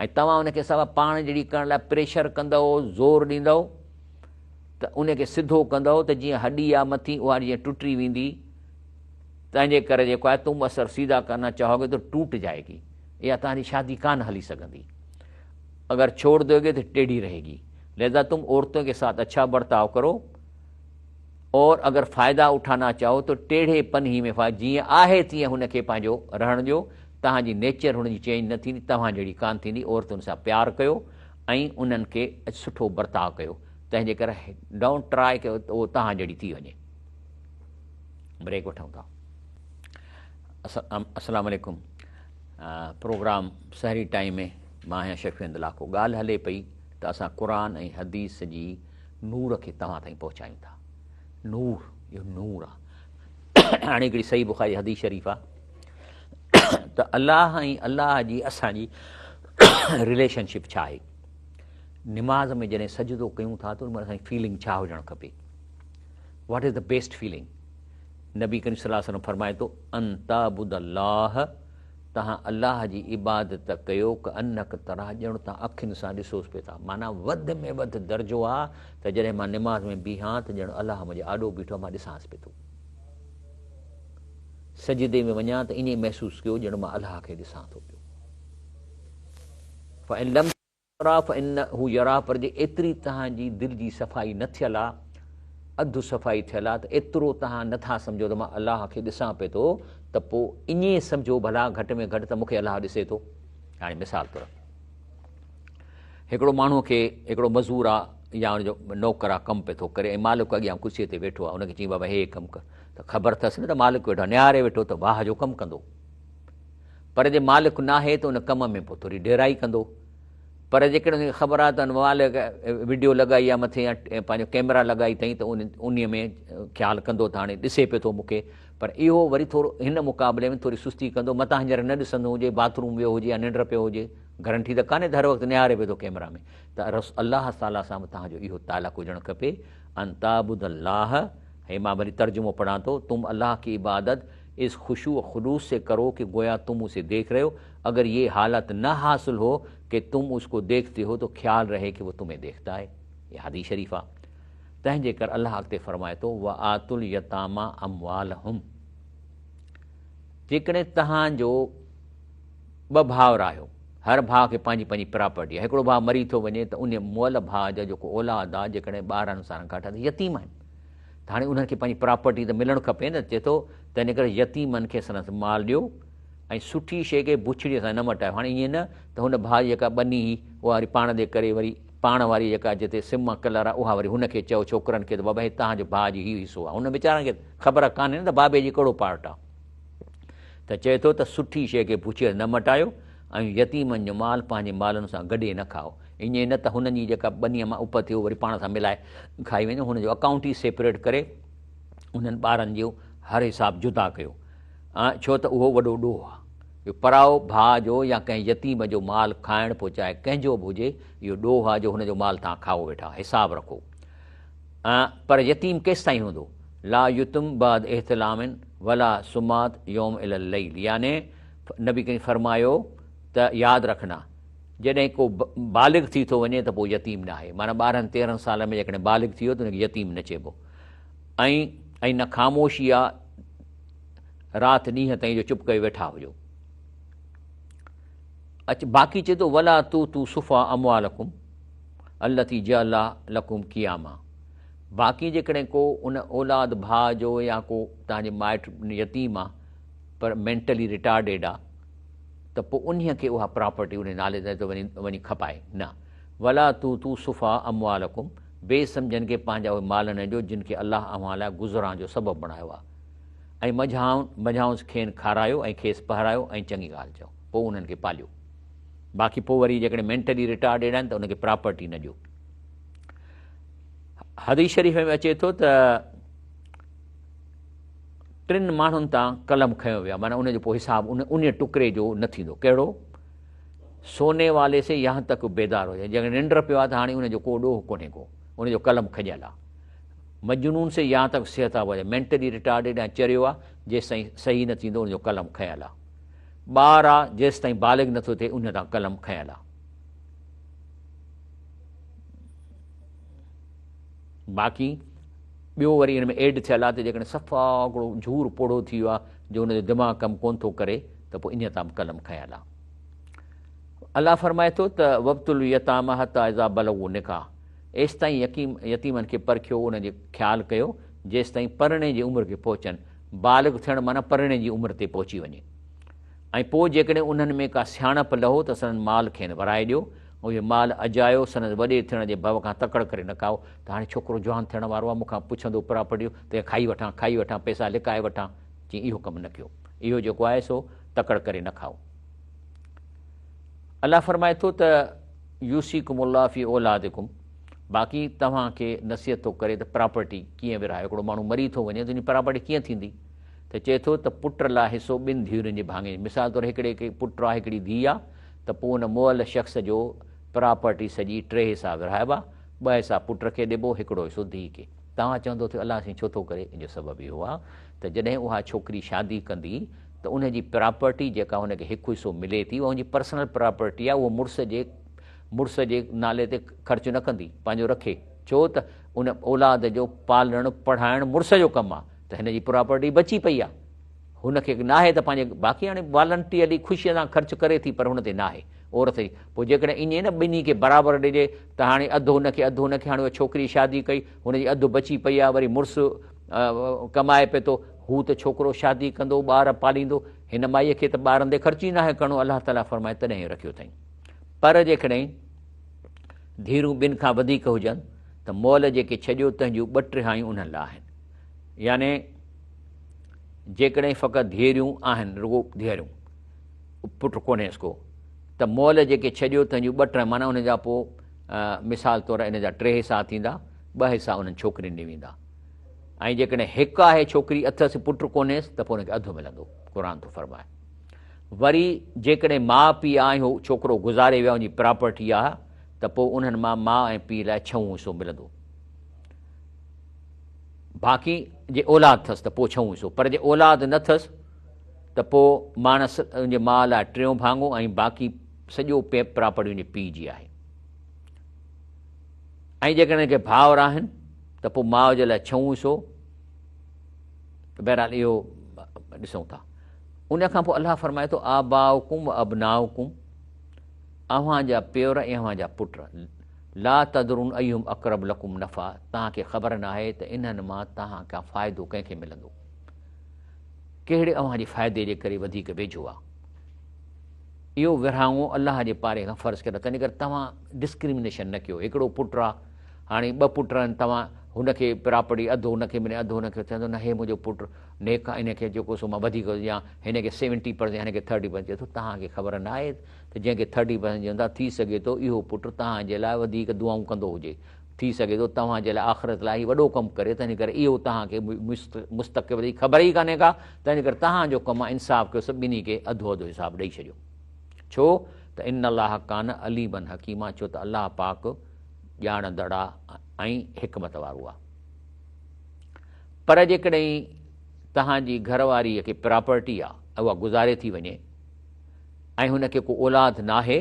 ۽ توهان ان کي صفا پاڻ جهڙي ڪرڻ لاء پريشر ڪندؤ زور ڏيندؤ ته ان کي سڌو ڪندؤ ته جيئن هڏي آ مٿي اها جيئن ٽٽي ويندي تنهنجي ڪري جيڪو آهي تم اثر سيڌا ڪرنا چاهوگي تو ٽوٽ جائيگي اها توهان جي شادي ڪانه هلي سگهندي. اگر ڇوڙ دوگي تو ٽيڙهي رهيگي. لهذا تم عورتون ڪي ساٿ اڇا برتاء ڪرو اور اگر فائدا اٺانا چاهو تو ٽيڙهي پن هي ۾ فائدا جيئن آهي تيئن هن کي پنهنجو رهڻ ڏيو. توهان جي نيچر هن جي چينج نه ٿيندي، توهان جهڙي ڪانه ٿيندي. عورتن سان پيار ڪيو ۽ انهن کي سٺو برتاء ڪيو. تنهن جي ڪري don't try ڪي اهو توهان جهڙي ٿي وڃي. بريڪ وٺون ٿا. السلام عليڪم پروگرام سحري ٽائيم ۾ مان آهيان شفيع احمد لاکو ڳالهه هلي پئي ته اسان قرآن ۽ حديث جي نور کي توهان تائين پهچايون ٿا نور اهو نور آ هاڻي هڪڙي صحيح بخاري حديث شريف آ ته الله ۽ الله جي اسان جي رليشن شپ ڇا آهي نماز ۾ جڏهن سجدو ڪيون ٿا ته ان مهل اسان جي فيلنگ ڇا هجڻ کپي what is the best feeling نبي ڪريم صلي الله عليه وسلم فرمائي ٿو، ان تعبد الله، توهان الله جي عبادت ڪيو، ڪانڪ تراه، ڄڻ توهان اکين سان ڏسوس پئي ٿا. معنيٰ وڌ ۾ وڌ درجو آ ته جڏهن مان نماز ۾ بيهان ته ڄڻ الله منهنجي آڏو بيٺو آ مان ڏسانس پئي ٿو. سجدي ۾ وڃان ته ائين محسوس ڪيو ڄڻ مان الله کي ڏسان ٿو پيو. فان لم تراه فانه يراه پر جي ايتري توهان جي دل جي صفائي نه ٿيل آ، اڌ صفائي ٿيل آ ته ايترو توهان نه ٿا سمجهو ته مان الله کي ڏسان پئي ٿو ته پوء ائين سمجهو ڀلا گهٽ ۾ گهٽ ته مون کي الله ڏسي ٿو. هاڻي مثال طور هڪڙو ماڻهو کي هڪڙو مزور آ يا ان جو نوڪر آ ڪم پئي ٿو ڪري ۽ مالڪ اڳيان ڪرسي تي ويٺو آ ان کي چئين بابا هي ڪم ڪر ته خبر اٿس نه ته مالڪ ويٺو آ نهاري ويٺو ته واهه جو ڪم ڪندو. پر جي مالڪ ناهي ته ان ڪم ۾ پوء ٿوري ڍيرائي ڪندو. پر جيڪڏهن ان کي خبر آهي ته ان مالڪ وڊيو لڳائي آهي مٿي يا پنهنجو ڪئميرا لڳائي اٿئي ته انهيء ۾ خيال ڪندو ته هاڻي ڏسي پيو ٿو مون کي. پر اهو وري ٿورو هن مقابلي ۾ ٿوري سستي ڪندو، متان هينئر نه ڏسندو هجي، باٿ روم ويو هجي يا ننڊ پيو هجي، گرنٽي ته ڪانهي ته هر وقت نهاري پيو ٿو ڪئميرا ۾. ته الله تعاليٰ سان به توهان جو اهو تعلق هجڻ کپي، ان تعبد الله، هي مان وري ترجمو پڙهان ٿو، تم الله ڪي عبادت اس خشوع و خلوص سي ڪرو ڪه گويا تم اسي ديک رهي هو، اگر يه حالت نه حاصل هو ڪه تم اس ڪو ديکتي هو تو خيال رهي ڪه وو تمهين ديکتا هي. هي حديث شريف آ. تنهن جي ڪر الله اڳتي فرمائي ٿو، وآتوا اليتامي اموالهم جيڪڏهن توهان جو ٻه ڀائر آهيو، هر ڀاء کي پنهنجي پنهنجي پراپرٽي آهي، هڪڙو ڀاء مري ٿو وڃي ته انهي مئل ڀاء جا جيڪو اولاد آ، جيڪڏهن ٻارهن سالن کان هيٺ آ ته يتيم آهن. ته هاڻي انهن کي پنهنجي پراپرٽي ته ملڻ کپي نه، چئي ٿو تنهن ڪري يتيمن کي سندس مال ڏيو ۽ سٺي شيء کي بڇڙيء سان نه مٽايو. هاڻي ائين نه ته هن ڀاء جي جيڪا ٻني هئي اها وري پاڻ ڏي ڪري وري پاڻ واري جيڪا جتي سم ڪلر آهي اها وري هن کي چئو ڇوڪرن کي ته بابا هي توهان جو ڀاء جي هي حصو آهي. هن ويچارن کي خبر ڪانهي نه ته بابي جي ڪهڙو پارٽ آهي. ته چئي ٿو ته سٺي شيء کي بڇڙيء سان نه مٽايو ۽ يتيمن جو مال پنهنجي مالن سان گڏي نه کائو. ائين نه ته هنن جي جيڪا ٻنيء مان اپت ٿئي اهو وري پاڻ سان ملائي کائي وڃو. هن جو اڪائونٽ ئي سيپريٽ ڪري انهن ٻارن جو هر حساب جدا ڪيو. ڇو ته اهو وڏو ڏوهه آهي. اهو پرائو ڀاء جو يا ڪنهن يتيم جو مال کائڻ پوء چاهي ڪنهن جو به هجي اهو ڏوهه آهي جو هن جو مال توهان کائو ويٺا. حساب رکو. پر يتيم ڪيستائين هوندو؟ لا يتم بعد احتلام ولا سمات يوم الي الليل يعني نبي ڪريم فرمايو ته ياد رکنا جڏهن ڪو بالغ ٿي ٿو وڃي ته پوء يتيم ناهي معنيٰ ٻارهن تيرهن سالن ۾ جيڪڏهن بالغ ٿي ويو ته ان کي يتيم نه چئبو ۽ ۽ نه خاموشي آ رات ڏينهن تائين جو چپ ڪيو ويٺا هجو اچ باقي چئي ٿو ولا تو تو صفا اموالکم التي جعل الله لکم قياما باقي جيڪڏهن ڪو ان اولاد ڀاء جو يا ڪو توهان جي مائٽ يتيم آ پر مينٽلي ريٽارڊيڊ آ ته پوء انهيء کي اها پراپرٽي ان نالي تي وڃي وڃي کپائي نه ولا توتو سفهاء اموالڪم بي سمجهن کي پنهنجا اهي مال نه ڏيو جن کي الله اوهان لاء گذران جو سبب بڻايو آهي ۽ منجهائنس کين کارايو ۽ کيس پهرايو ۽ چڱي ڳالهه چئو پوء انهن کي پاليو باقي پوء وري جيڪڏهن مينٽلي ريٽارڊيڊ آهن ته ان کي پراپرٽي نه ڏيو. حديث شريف ۾ اچي ٿو ته ٽن ماڻهن تان قلم کنيو ويو معنيٰ ان جو پوء حساب ان ان ٽڪري جو نه ٿيندو ڪهڙو سوني والي سي يهان تڪ بيدار هجي جيڪڏهن ننڊ پيو آهي ته هاڻي ان جو ڪو ڏوهه ڪونهي ڪو ان جو قلم کڄيل آهي مجنون سي يهان تڪ صحت آهي مينٽلي ريٽارڊيڊ ۽ چريو آهي جيستائين صحيح نه ٿيندو ان جو قلم کنيل آهي ٻار آهي جيستائين بالغ نٿو ٿئي ان تان قلم کنيل آهي باقي ٻيو وري ان ۾ ايڊ ٿيل آهي ته جيڪڏهن صفا هڪڙو جهور پوڙهو ٿي ويو آهي جو ان جو دماغ ڪم ڪون ٿو ڪري ته پوء انهيء تان به قلم کنيل آهي. الله فرمائي ٿو ته وابتلوا اليتامى حتي اذا بلغوا النڪاح ايستائين يقيم يتيمن کي پرکيو انهن جي خيال ڪيو جيستائين پرڻي جي عمر کي پهچن بالغ ٿيڻ معنيٰ پرڻي جي عمر تي پهچي وڃي ۽ پوء جيڪڏهن انهن ۾ ڪا سياڻپ لهو ته سندن مال کين ورائي ڏيو ۽ اهي مال اجايو سندس وڏي ٿيڻ جي ڀؤ کان تڪڙ ڪري نه کائو ته هاڻي ڇوڪرو جوان ٿيڻ وارو آهي مون کان پڇندو پراپرٽي ته کائي وٺان کائي وٺان پئسا لڪائي وٺان چي اهو ڪم نه ڪيو اهو جيڪو آهي سو تڪڙ ڪري نه کائو. الله فرمائي ٿو ته يوصيڪم الله في اولادڪم باقي توهان کي نصيحت ٿو ڪري ته پراپرٽي ڪيئن ورهايو هڪڙو ماڻهو مري ٿو وڃي ته ان جي پراپرٽي ڪيئن ٿيندي ته چئي ٿو ته پٽ لاء حصو ٻن ڌيئرن جي ڀاڱي مثال طور هڪڙي کي پٽ آهي هڪڙي ڌيء آهي ته پوء ان مئل شخص جو پراپرٽي سڄي ٽي حصا ورهائبا ٻه حصا پٽ کي ڏبو هڪڙو حصو ڌيء کي توهان چوندو ته الله سائين ڇو ٿو ڪري ان جو سبب اهو آهي ته جڏهن اها ڇوڪري شادي ڪندي ته ان جي پراپرٽي جيڪا هن کي هڪ حصو ملي ٿي اها ان جي پرسنل پراپرٽي آهي اهو مڙس جي مڙس جي نالي تي خرچ نه ڪندي پنهنجو رکي ڇو ته ان اولاد جو پالڻ پڙهائڻ مڙس جو ڪم آهي ته هن جي پراپرٽي بچي پئي آهي هن کي ناهي ته پنهنجي باقي هاڻي والنٽيئرلي خوشيء سان خرچ ڪري ٿي پر هن تي ناهي عورت جي پوء جيڪڏهن ائين نه ٻنهي کي برابر ڏجي ته هاڻي اڌ هن کي اڌ هن کي هاڻي اها ڇوڪري شادي ڪئي هن جي اڌ بچي پئي آهي وري مڙس ڪمائي پئي ٿو هو ته ڇوڪرو شادي ڪندو ٻار پاليندو هن مائيء کي ته ٻارن تي خرچ ئي ناهي ڪرڻو الله تعاليٰ فرمائي تڏهن رکيو اٿائين پر جيڪڏهن ڌيئرون ٻن کان وڌيڪ هجن ته مئل جيڪي ڇڏيو تنهن جون ٻه ٽهايون انهن لاء آهن يعني جيڪڏهن فقط ڌيئريون آهن، رڳو ڌيئريون، پٽ ڪونهيس ڪو، ته مئل جيڪي ڇڏيو تنهن جون ٻه ٽه معنيٰ ان جا پوء مثال طور ان جا ٽي حصا ٿيندا، ٻه حصا انهن ڇوڪرين ڏي ويندا ۽ جيڪڏهن هڪ آهي ڇوڪري اٿس پٽ ڪونهيس ته پوء ان کي اڌ ملندو، قرآن ٿو فرمائي. وري جيڪڏهن ماء پيء آهي ۽ هو ڇوڪرو گذاري ويا ان جي پراپرٽي آهي ته پوء انهن مان ماء ۽ پيء لاء ڇهون حصو ملندو. باقي جي اولاد ٿس ته پوء ڇهون حصو، پر جي اولاد نه ٿس ته پوء ماڻس ان جي ماء لاء ٽيون ڀاڱو ۽ باقي سڄو پراپرٽي ان جي پيء جي آهي. ۽ جيڪڏهن ڪي ڀائر آهن ته پوء ماء جي لاء ڇهون حصو. ته بهرحال اهو ڏسون ٿا. ان کان پوء الله فرمائي ٿو آباؤڪم و ابناؤڪم اوهان جا پيئر ۽ اوهان جا پٽ لا تدرون ايهم اقرب لڪم نفعا توهان کي خبر ناهي ته انهن مان توهان کان فائدو ڪنهن کي ملندو، ڪهڙي اوهان جي فائدي جي ڪري وڌيڪ ويجهو آهي. اهو ورهاڱو الله جي پاري کان فرض ڪيل آهي، تنهن ڪري توهان ڊسڪرمنيشن نه ڪيو، هڪڙو پٽ آهي هاڻي ٻه پٽ آهن توهان هن کي پراپرٽي اڌ هن کي ملي اڌ هن کي چوندو نه هي منهنجو پٽ نيڪ آهي ان کي جيڪو سو مان وڌيڪ يا هن کي سيونٽي پرسنٽ هن کي ٿرٽي پرسنٽ چئي ٿو توهان کي خبر ناهي ته جنهن کي ٿرٽي پرسنٽ ڏيون ٿا ٿي سگهي ٿو اهو پٽ توهان جي لاء وڌيڪ دعائون ڪندو هجي، ٿي سگهي ٿو توهان جي لاء آخرت لاء هي وڏو ڪم ڪري، تنهن ڪري اهو توهان کي مستقبل جي خبر ئي ڪانهي ڪا، تنهن ڪري توهان جو ڪم آهي انصاف ڪيو سڀ ٻنهي کي اڌو اڌو حساب ڏئي ڇڏيو. ڇو ته ان الله ڪان عليما حڪيما ڇو ته الله پاڪ ڄاڻندڙ آهي ۽ حڪمت وارو آهي. پر جيڪڏهن توهان جي گهر واريء کي پراپرٽي آهي ۽ اها گذاري ٿي وڃي، ۽ هن کي ڪو اولاد ناهي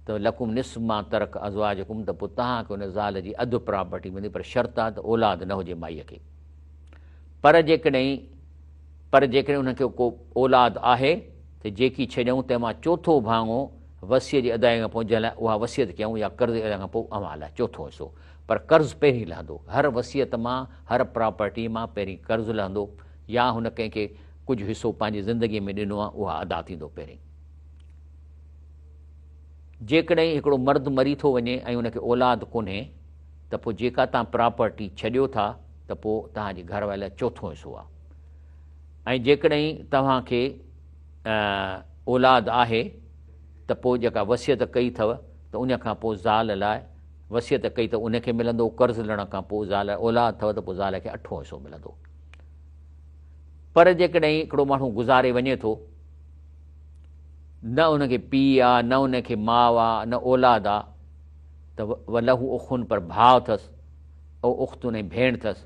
ته لڪم نصف ما ترڪ ازواجڪم ته پوء توهان کي ان زال جي اڌ پراپرٽي ملندي پر شرط آهي ته اولاد نه هجي مائيء کي پر جيڪڏهن پر جيڪڏهن انهن کي ڪو اولاد آهي ته جيڪي ڇڏيائون تنهن مان چوٿون ڀاڱو وصيت جي ادائگي کان پوء جنهن لاء اها وصيت ڪيائون يا قرض جي ادائگي کان پوء اوهان لاء چوٿون حصو پر قرض پهرين لهندو هر وصيت مان هر پراپرٽي مان پهرين قرض لهندو يا هن ڪنهن کي ڪجهه حصو پنهنجي زندگيء ۾ ڏنو آهي اها ادا ٿيندو پهرين. جيڪڏهن هڪڙو مرد مري ٿو وڃي ۽ ان کي اولاد ڪونهي ته پوء جيڪا توهان پراپرٽي ڇڏيو ٿا ته پوء توهان جي گهر واري لاء چوٿون حصو آهي ۽ جيڪڏهن توهان کي اولاد آهي ته پوء جيڪا وصيت ڪئي اٿو ته ان کان پوء زال لاء وصيت ڪئي ته ان کي ملندو، قرض لهڻ کان پوء زال اولاد اٿو ته پوء زال کي اٺون حصو ملندو. پر جيڪڏهن هڪڙو ماڻهو گذاري وڃي ٿو، نه ان کي پيء آ، نه ان کي ماء آ، نه اولاد آ، ته وله اخ پر ڀاء اٿس، او اخت ۽ ڀيڻ اٿس،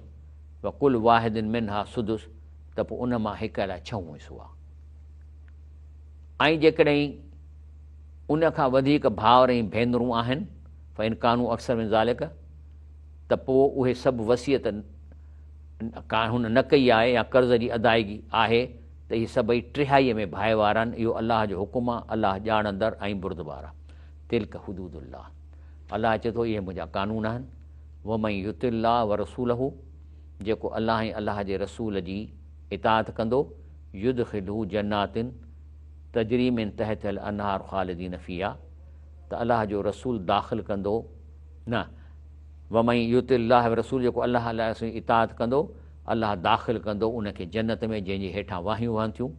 وڪل واحد منها سدس ته پوء ان مان هڪ لاء ڇهون حصو آ. ۽ جيڪڏهن ان کان وڌيڪ ڀائر ۽ ڀينرون آهن، فإن ڪانوا اڪثر من ذلڪ، ته پوء اهي سڀ وصيت ڪا هن نه ڪئي آهي يا قرض جي ادائگي آهي ته اهي سڀئي ٽهائيء ۾ ڀائيوار آهن، اهو الله جو حڪم آهي، الله ڄاڻندڙ ۽ بردبار آهي. تلڪ حدود الله، الله چئي ٿو اهي منهنجا قانون آهن، ومن يطع الله ورسوله، جيڪو الله ۽ الله جي رسول جي اطاعت ڪندو، يدخله جنات تجري من تحتها الانهار خالدين فيها ته الله جو رسول داخل ڪندو نه ومن يطع الله ورسوله جيڪو الله الله رسول جي اطاعت ڪندو الله داخل ڪندو ان کي جنت ۾ جنهن جي هيٺان واهيون وهن ٿيون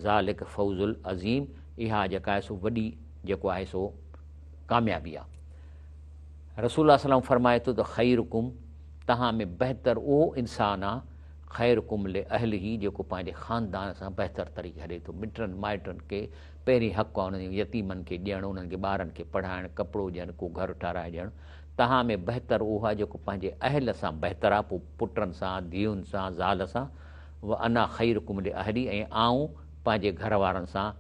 ذالڪ فوز العظيم اها جيڪا آهي سو وڏي جيڪو آهي سو ڪاميابي آهي رسول الله صلي الله فرمائي ٿو ته خيرڪم تهان ۾ بهتر اهو انسان آهي خيرڪم لاهله جيڪو پنهنجي خاندان سان بهتر طريقي هلي ٿو، مٽن مائٽن کي پهرين حق آهي انهن جي يتيمن کي ڏيڻ، انهن کي ٻارن کي پڙهائڻ، ڪپڙو ڏيڻ، ڪو گهر ٺهرائي ڏيڻ، توهان ۾ بهتر اهو آهي جيڪو پنهنجي اهل سان بهتر آهي پوء پٽن سان، ڌيئن سان، زال سان، وانا خيرڪم لاهلي ۽ آئون پنهنجي گهر وارن سان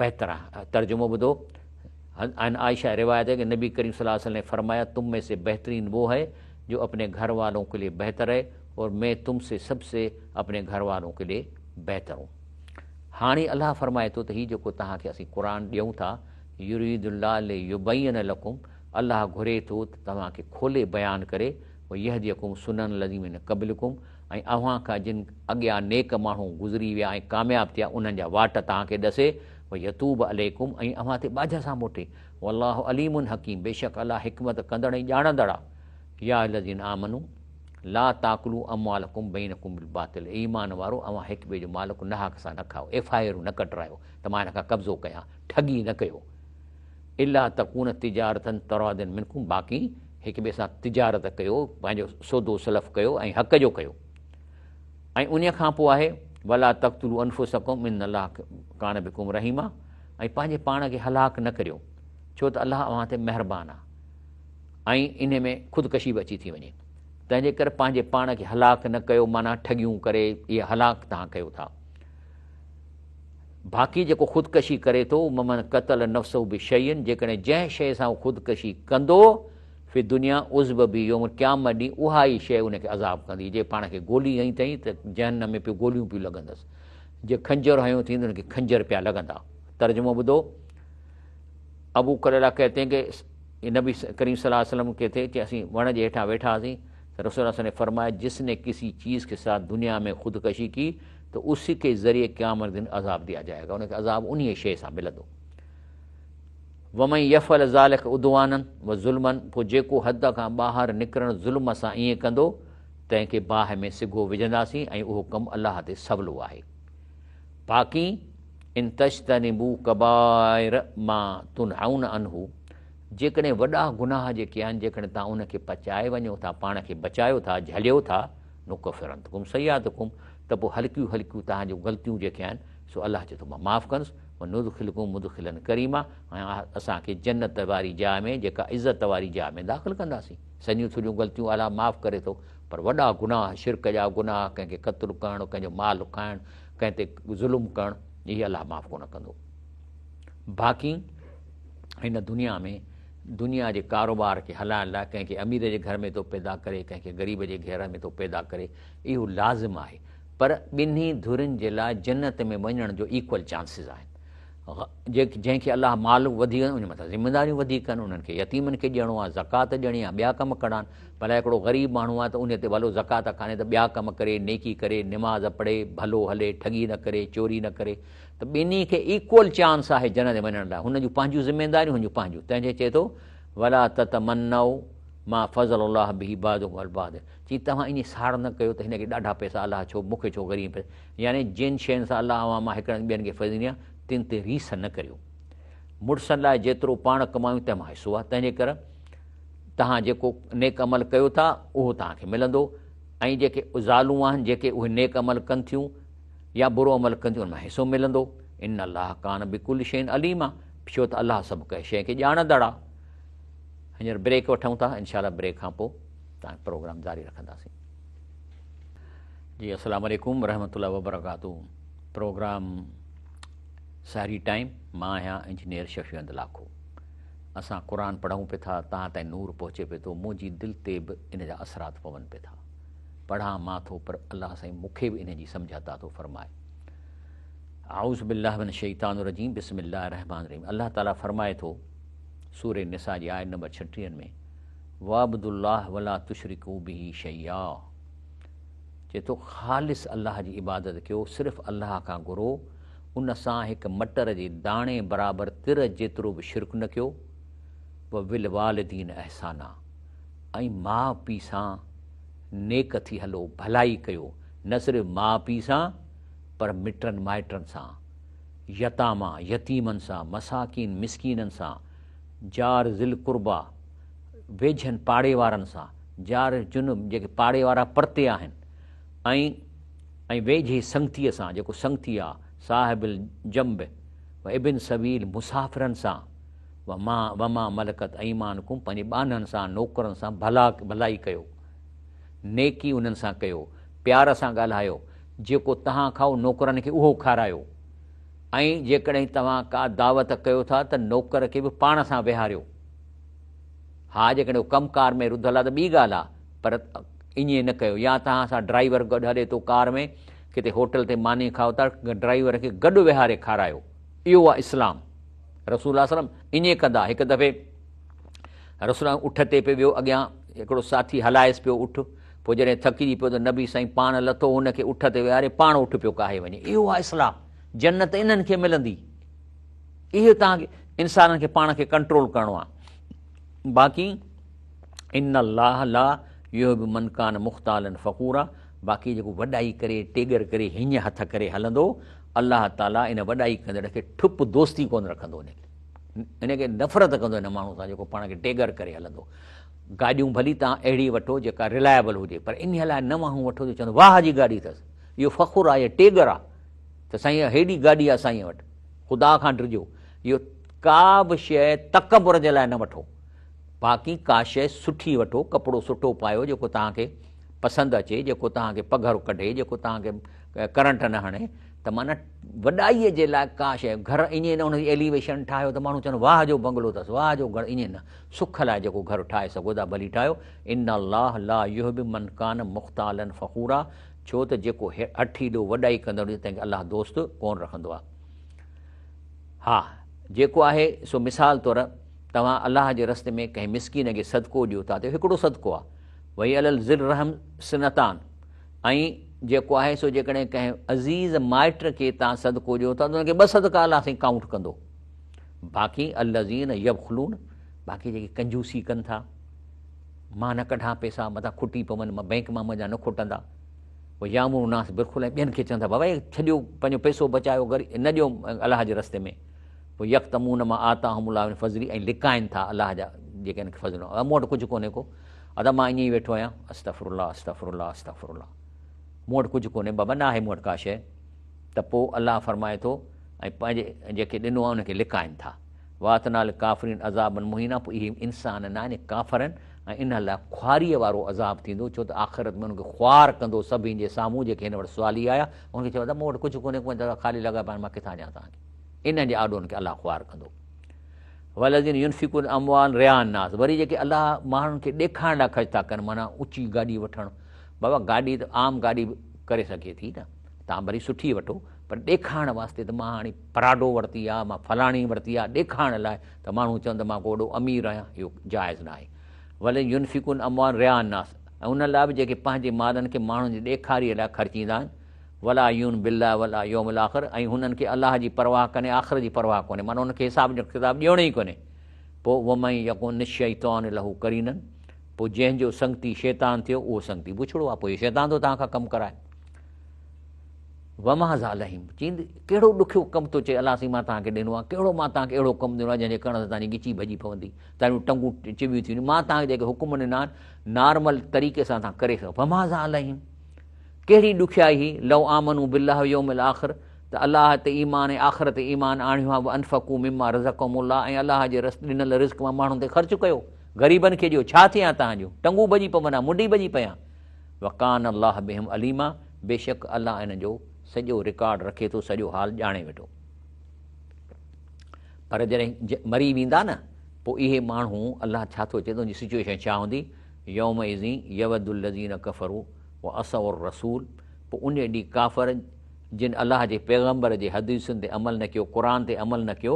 بهتر آهيان. ترجمو ٻڌو، عن عائشه روايت هي ڪه نبي ڪريم صلي الله عليه وسلم ني فرمايا تم مين سي بهترين وو هي جو اپني گهر والون ڪي ليي بهتر هي اور مين تم سي سب سي اپني گهر والون ڪي ليي بهتر هون. هاڻي الله فرمائي ٿو ته هي جيڪو توهان کي اسين قرآن ڏيون ٿا، يريد الله ليبين لڪم، الله گهري ٿو ته توهان کي کولي بيان ڪري، ويهديڪم سنن الذين من قبلڪم، ۽ اوهان کان جن اڳيان نيڪ ماڻهو گذري ويا ۽ ڪامياب ٿيا انهن جا واٽ توهان کي ڏسي، ويتوب عليڪم، ۽ اوهان تي ٻاجهه سان موٽي، والله عليم حڪيم، بيشڪ الله حڪمت ڪندڙ ۽ ڄاڻندڙ آهي. يا ايها الذين آمنوا لا تاڪلوا اموالڪم بينڪم بالباطل اي ايمان وارو اوهان هڪ ٻئي جو مال ناحق سان نه کائو، ايف I آرون نه ڪڍرايو ته مان هن کان قبضو ڪيان، ٺڳي نه ڪيو، الا تڪون تجارة تراض منڪم باقي هڪ ٻئي سان تجارت ڪيو، پنهنجو سودو سلف ڪيو ۽ حق جو ڪيو ۽ انهي کان پوء آهي ولا تقتلوا انفسڪم ان الله ڪان بڪم رحيما ۽ پنهنجي پاڻ کي هلاڪ نه ڪريو ڇو ته الله اوهان تي مهربان آهي. ۽ انهي ۾ خودڪشي به اچي ٿي وڃي. تنهنجي ڪري پنهنجي پاڻ کي هلاڪ نه ڪيو معنيٰ ٺڳيون ڪري اهي هلاڪ توهان ڪيو ٿا. باقي جيڪو خودڪشي ڪري ٿو ومن قتل نفسه بشيء جيڪڏهن جنهن شيء سان هو خودڪشي ڪندو في الدنيا عذب به يوم القيامت ڏينهن اها ئي شيء ان کي عذاب ڪندي جي پاڻ کي گولي هنئي اٿئي ته جهنم ۾ پيو گوليون پيون لڳندس جي خنجر هنيو اٿئي ته ان کي خنجر پيا لڳندا ترجمو ٻڌو ابو قليله کهتي هين ڪه نبي ڪريم صلي الله عليه وسلم ڪي ٿي چي اسين وڻ جي هيٺان ويٺا هئاسين ته رسول الله صلي الله عليه وسلم ني فرمايا جس ني ڪسي چيز ڪي ساٿ دنيا ۾ خودڪشي ڪي تو اسي ڪي ذريعي قيامت دن عذاب ديا جائي گا ان کي عذاب انهي شيء سان ملندو ومن يفعل ذلک عدوانا وظلما پوء جيڪو حد کان ٻاهر نڪرڻ ظلم سان ائين ڪندو تنهن کي باهه ۾ سگهو وجهنداسين ۽ اهو ڪم الله تي سولو آهي باقي ان تجتنبوا ڪبائر ما تنهون عنه جيڪڏهن وڏا گناهه جيڪي آهن جيڪڏهن توهان ان کي پچائي وڃو ٿا پاڻ کي بچايو ٿا جهليو ٿا نڪفر عنڪم سيئاتڪم ته پوء هلڪيون هلڪيون توهان جون غلطيون جيڪي آهن سو الله چئي ٿو مان معاف ڪندس وندخلڪم مدخلا ڪريما ۽ اسان کي جنت واري جاء ۾ جيڪا عزت واري جاء ۾ داخل ڪنداسين سنهيون ٿلهيون غلطيون الله معاف ڪري ٿو پر وڏا گناهه شرڪ جا گناهه ڪنهن کي قتل ڪرڻ ڪنهن جو مال کائڻ ڪنهن تي ظلم ڪرڻ اهي الله معاف ڪونه ڪندو. باقي هن دنيا ۾ دنيا جي ڪاروبار کي هلائڻ لاء ڪنهن کي امير جي گهر ۾ ٿو پيدا ڪري ڪنهن کي غريب جي گهر ۾ ٿو پيدا ڪري اهو لازم آهي پر ٻنهي ڌرين جي لاء جنت ۾ وڃڻ جو ايڪول چانسز آهن. جنهن کي الله مال وڌيڪ ان جي مٿان ذميداريون وڌيڪ آهن، انهن کي يتيمن کي ڏيڻو آهي، زڪوات ڏيڻي آهي، ٻيا ڪم ڪرڻا آهن. ڀلا هڪڙو غريب ماڻهو آهي ته ان تي ڀلو زڪوات کاني ته ٻيا ڪم ڪري، نيڪي ڪري، نماز پڙهي، ڀلو هلي، ٺڳي نه ڪري، چوري نه ڪري ته ٻنهي کي ايڪول چانس آهي جنت ۾ وڃڻ لاء. هن جون پنهنجون ذميداريون، هن جون پنهنجون. تنهن جي چئي ٿو ولا تتمنوا ما فضل الله به بعضڪم علي بعض، چي توهان ائين ساڙ نه ڪيو ته هن کي ڏاڍا پئسا الله ڇو مون کي ڇو غريب پئسا، يعني جن شين سان الله اوهان مان هڪڙن ٻين کي فضل ڏني آهي تن تي ريس نه ڪريو. مڙسن لاء جيترو پاڻ ڪمايون تنهن مان حصو آهي، تنهن جي ڪر توهان جيڪو نيڪ عمل ڪيو ٿا اهو توهان کي ملندو ۽ جيڪي زالون آهن جيڪي اهي نيڪ عمل ڪن ٿيون يا برو عمل ڪن ٿيون ان مان حصو ملندو. ان الله ڪان بڪل شيء عليما، ڇو ته الله سڀ ڪنهن شيء کي ڄاڻندڙ آهي. هينئر بريڪ وٺون ٿا، انشاء الله بريڪ کان پوء تان پروگرام جاري رکنداسين. جي السلام عليڪم ورحمة الله وبرڪاته، پروگرام سحري ٽائيم، مان آهيان انجنيئر شفيع احمد لاکو. اسان قرآن پڙهون پي ٿا، تهان تائين نور پهچي پي ٿو، منهنجي دل تي به ان جا اثرات پون پي ٿا. پڙهان مان ٿو پر الله سائين مون کي به ان جي سمجهه عطا ٿو فرمائي. اعوذ بالله من الشيطان الرجيم بسم الله الرحمن الرحيم. الله تعالي فرمائي ٿو سورة نساء جي آيت نمبر 36 ۾ واعبدوا الله ولا تشرڪوا به شيئا، چئي ٿو خالص الله جي عبادت ڪيو، صرف الله کان گهرو، ان سان هڪ مٽر جي داڻي برابر تر جيترو به شرڪ نه ڪيو، وبالوالدين احسانا، ۽ ماء پيء سان نيڪ ٿي هلو، ڀلائي ڪيو، نه صرف ماء پيء سان پر مٽن مائٽن سان، يتاما، يتيمن سان، مساڪين، مسڪينن سان، جار ذي القربيٰ، ويجهن پاڙي وارن سان، جار جنب، جيڪي پاڙي وارا پرتي آهن، ۽ ۽ ويجهي سنگتيء سان، جيڪو سنگتي آ، صاحب الجنب و ابن سبيل، مسافرن سان، وما وما ملڪت ايمانڪم، پنهنجي ٻانهن سان، نوڪرن سان ڀلا ڀلائي ڪيو، نيڪي انهن سان ڪيو، پيار سان ڳالهايو، جيڪو توهان کائو نوڪرن کي اهو کارايو، ۽ جيڪڏهن توهان ڪا دعوت ڪيو ٿا ته نوڪر کي به پاڻ سان ويهاريو. ها جيڪڏهن هو ڪم ڪار ۾ رڌل آ ته ٻي ڳالهه آ، پر ائين نه ڪيو. يا توهان سان ڊرائيور گڏ هلي ٿو ڪار ۾، ڪٿي هوٽل تي ماني کائو ٿا، ڊرائيور کي گڏ ويهاري کارايو. اهو آ اسلام. رسول الله صلي الله عليه وسلم ائين ڪندا. هڪ دفعي رسول الله اٺ تي پئي ويو، اڳيان هڪڙو ساٿي هلائيس پيو اٺ، پوء جڏهن ٿڪجي پيو ته نبي سائين پاڻ لٿو، هن کي اٺ تي ويهاري پاڻ اٺ پيو ڪاهي وڃي. اهو آ اسلام. جنت انهن کي ملندي. اهو توهان کي انسانن کي پاڻ کي ڪنٽرول ڪرڻو آ. باقي ان الله لا يحب من ڪان مختالا فخورا، باقي جيڪو وڏائي ڪري ٽيڳر ڪري هيڃ هٿ ڪري هلندو، الله تعالي ان وڏائي ڪندڙ کي ٺپ دوستي ڪونه رکندو، ان کي نفرت ڪندو ان ماڻهو سان جيڪو پاڻ کي ٽيڳر ڪري هلندو. گاڏيون ڀلي توهان اهڙي وٺو جيڪا رلائبل هجي، پر انهيء لاء نه ماڻهو وٺو جو چوندو واهه جي گاڏي اٿس، اهو فخر آهي، ٽيڳر آهي ته سائين هيڏي گاڏي آهي سائين وٽ. خدا کان ڊڄو، اهو ڪا به شيء تڪبر جي لاء نه وٺو، باقي ڪا شيء سٺي وٺو، ڪپڙو سٺو پايو جيڪو توهان کي پسند اچي، جيڪو توهان کي پگهر ڪڍي، جيڪو توهان کي ڪرنٽ نه هڻي، ته معنيٰ وڏائيء جي لاء ڪا شيء، گهر ائين نه ان جي ايليويشن ٺاهيو ته ماڻهو چون واهه جو بنگلو اٿس، واهه جو گهر، ائين نه، سک لاء جيڪو گهر ٺاهي سگهو ٿا ڀلي ٺاهيو، ان الله لا يحب من ڪان مختالا فخورا، ڇو ته جيڪو هٺيلو وڏائي ڪندڙ هجي تنهن کي الله دوست ڪونه رکندو آهي. ها جيڪو آهي سو مثال طور توهان الله جي رستي ۾ ڪنهن مسڪين کي صدقو ڏيو ٿا ته هڪڙو صدقو آهي، وهي علي ذي الرحم سنتان، ۽ جيڪو آهي سو جيڪڏهن ڪنهن عزيز مائٽ کي توهان صدقو ڏيو ٿا ته ان کي ٻه صدقا الله سائين ڪائونٽ ڪندو. باقي الذين يبخلون، باقي جيڪي ڪنجوسي ڪن ٿا، مان نه ڪڍان پئسا متان کٽي پون، مان بئنڪ مان منهنجا نه کٽندا، ويامرون الناس بالخل، ۽ ٻين کي چون ٿا بابا هي ڇڏيو پنهنجو پئسو بچايو غريب نه ڏيو الله جي رستي ۾، پوء يڪتمون ما آتاهم الله من فضله، ۽ لڪائن ٿا الله جا جيڪي هن کي فضل ڏنو، مون وٽ ڪجهه ڪونهي ڪو ادا مان ائين ئي ويٺو آهيان، استغفر الله استغفر الله استغفر الله، مون وٽ ڪجهه ڪونهي بابا نه آهي مون وٽ ڪا شيء، ته پوء الله فرمائي ٿو ۽ پنهنجي جيڪي ڏنو آهي ان کي لڪائن ٿا. واعتدنا للڪافرين عذابا مهينا، پوء اهي انسان نه آهن ڪافر آهن ۽ انهن لاء خواريء وارو عذاب ٿيندو، ڇو ته آخرت ۾ انهن کي خوار ڪندو سڀني جي سامهون جيڪي هن وٽ سوالي آيا، انهن کي چوندو مون وٽ ڪجهه ڪونهي ڪو ته خالي لڳا پيا آهن مان ڪٿان ڏيان توهان کي، انهن جي آڏو انهن کي الله خوار ڪندو. والذين ينفقون اموال رياء الناس، وري جيڪي الله ماڻهن کي ڏيکارڻ لاء خرچ ٿا ڪن، معنيٰ اوچي گاڏي وٺڻ، بابا گاڏي ته عام گاڏي به ڪري سگهي ٿي نه، توهان ڀلي سٺي وٺو پر ڏيکارڻ واسطي ته مان هاڻي پراڊو ورتي آ، مان فلاڻي ورتي آ، ڏيکارڻ لاء ته ماڻهو چون ته مان ڪو وڏو امير آهيان، اهو جائز ناهي. والذين ينفقون اموالهم رئاء الناس ۽ انهن لاء به جيڪي پنهنجي مالن کي ماڻهن جي ڏيکاريء لاء خرچيندا آهن، ولا يؤمنون بالله واليوم الاخر ۽ هنن کي الله جي پرواهه ڪانهي آخرت جي پرواهه ڪونهي معنيٰ انهن کي حساب ڪتاب ڏيڻو ئي ڪونهي. پوء ومن يڪن الشيطان له قرينا پوء جنهن جو سنگتي شيطان ٿيو اهو سنگتي بڇڙو آهي پوء اهو شيطان ٿو توهان کان ڪم ڪرائي. وماذا عليهم چيند ڪهڙو ڏکيو ڪم ٿو چئي الله سائين مان توهان کي ڏنو آهي ڪهڙو مان توهان کي اهڙو ڪم ڏنو آهي جنهن جي ڪرڻ سان توهان جي ڳچي ڀڄي پوندي توهان جون ٽنگون چٻيون ٿي وينديون مان توهان کي جيڪي حڪم ڏنا آهن نارمل طريقي سان توهان ڪري سگهو وماذا عليهم ڪهڙي ڏکيائي هئي لو آمنوا بالله واليوم الاخر ته الله تي ايمان ۽ آخرت تي ايمان آڻيو ها وانفقوا مما رزقهم الله ۽ الله جي ڏنل رزق مان ماڻهن تي خرچ ڪيو غريبن کي ڏيو ڇا ٿئي ها توهان جون ٽنگون ڀڄي پون ها منڍي ڀڄي پئي ها وڪان الله بهم عليما بيشڪ الله انهن جو سڄو رڪارڊ رکي ٿو سڄو حال ڄاڻي ويٺو. پر جڏهن مري ويندا نه پوء اهي ماڻهو الله ڇا ٿو چئي ته ان جي سچوئيشن ڇا هوندي يومئذ يود الذين ڪفروا وعصوا الرسول پوء ان ڏينهن ڪافر جن الله جي پيغمبر جي حديثن تي عمل نه ڪيو قرآن تي عمل نه ڪيو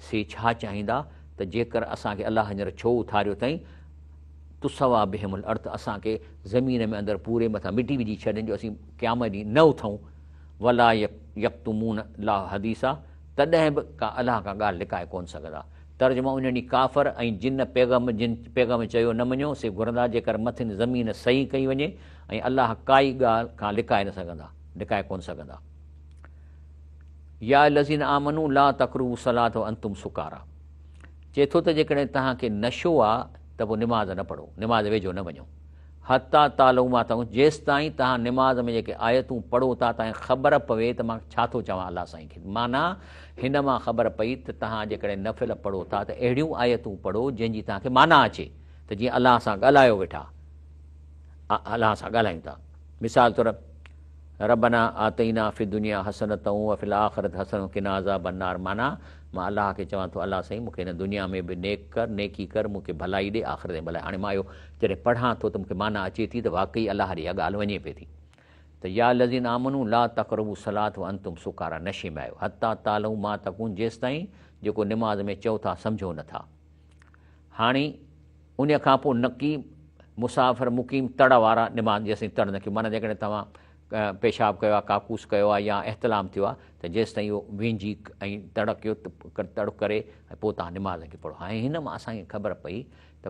سي ڇا چاهيندا ته جيڪر اسان کي الله هينئر ڇو اٿاريو اٿائين تسويٰ بهم الارض اسان کي زمين ۾ اندر پوري مٿان مٽي وجهي ڇڏين جو اسين قيامت ڏينهن نه اٿئون ولا يڪتمون الله حديثا تڏهن به ڪا الله کان ڳالهه لڪائي ڪونه سگهندا. ترجمه، انهن ڏينهن ڪافر ۽ جن پيغمبر جن پيغمبر چيو نه مڃيو سي گهرندا جيڪر مٿن زمين صحيح ڪئي وڃي ۽ الله ڪائي ڳالهه کان لڪائي نه سگهندا لڪائي ڪونه سگهندا. يا الذين آمنوا لا تقربوا الصلاة وانتم سڪارا چئي ٿو ته جيڪڏهن توهان کي نشو آ ته پوء نماز نه پڙهو، نماز ويجهو نه وڃو، حتيٰ تعلموا ما تقولون جيستائين توهان نماز ۾ جيڪي آيتون پڙهو ٿا تانئين خبر پوي ته مان ڇا ٿو چوان الله سائين کي، معنيٰ هن مان خبر پئي ته توهان جيڪڏهن نفل پڙهو ٿا ته اهڙيون آيتون پڙهو جنهن جي توهان کي معنيٰ اچي ته جيئن الله سان ڳالهايو ويٺا الله سان ڳالهايون ٿا مثال طور ربنا آتنا في الدنيا حسنة وفي الاخرة حسنة وقنا عذاب النار معنيٰ مان الله کي چوان ٿو الله سائين مون کي هن دنيا ۾ به نيڪ ڪر نيڪي ڪر مون کي ڀلائي ڏي آخرت ۾ ڀلائي هاڻي مان اهو جڏهن پڙهان ٿو ته مون کي معنيٰ اچي ٿي ته واقعي الله ڏي اها ڳالهه وڃي پئي ٿي ته يا الذين آمنوا لا تقربوا الصلاة وانتم سڪارا نشي ۾ آهيو حتيٰ تعلموا ما تقولون جيستائين جيڪو نماز ۾ چئو ٿا سمجهو نه ٿا هاڻي انهيء کان پوء نڪي مسافر مقيم تڙ وارا نماز جيستائين تڙ نه ڪيو معنيٰ جيڪڏهن توهان پيشاب ڪيو آهي ڪاڪوس ڪيو آهي يا احتلام ٿيو آهي ته جيستائين اهو وينجهي ۽ تڙ ڪيو تڙ ڪري ۽ پوء توهان نماز کي پڙهو هاڻي هن مان اسان کي خبر پئي ته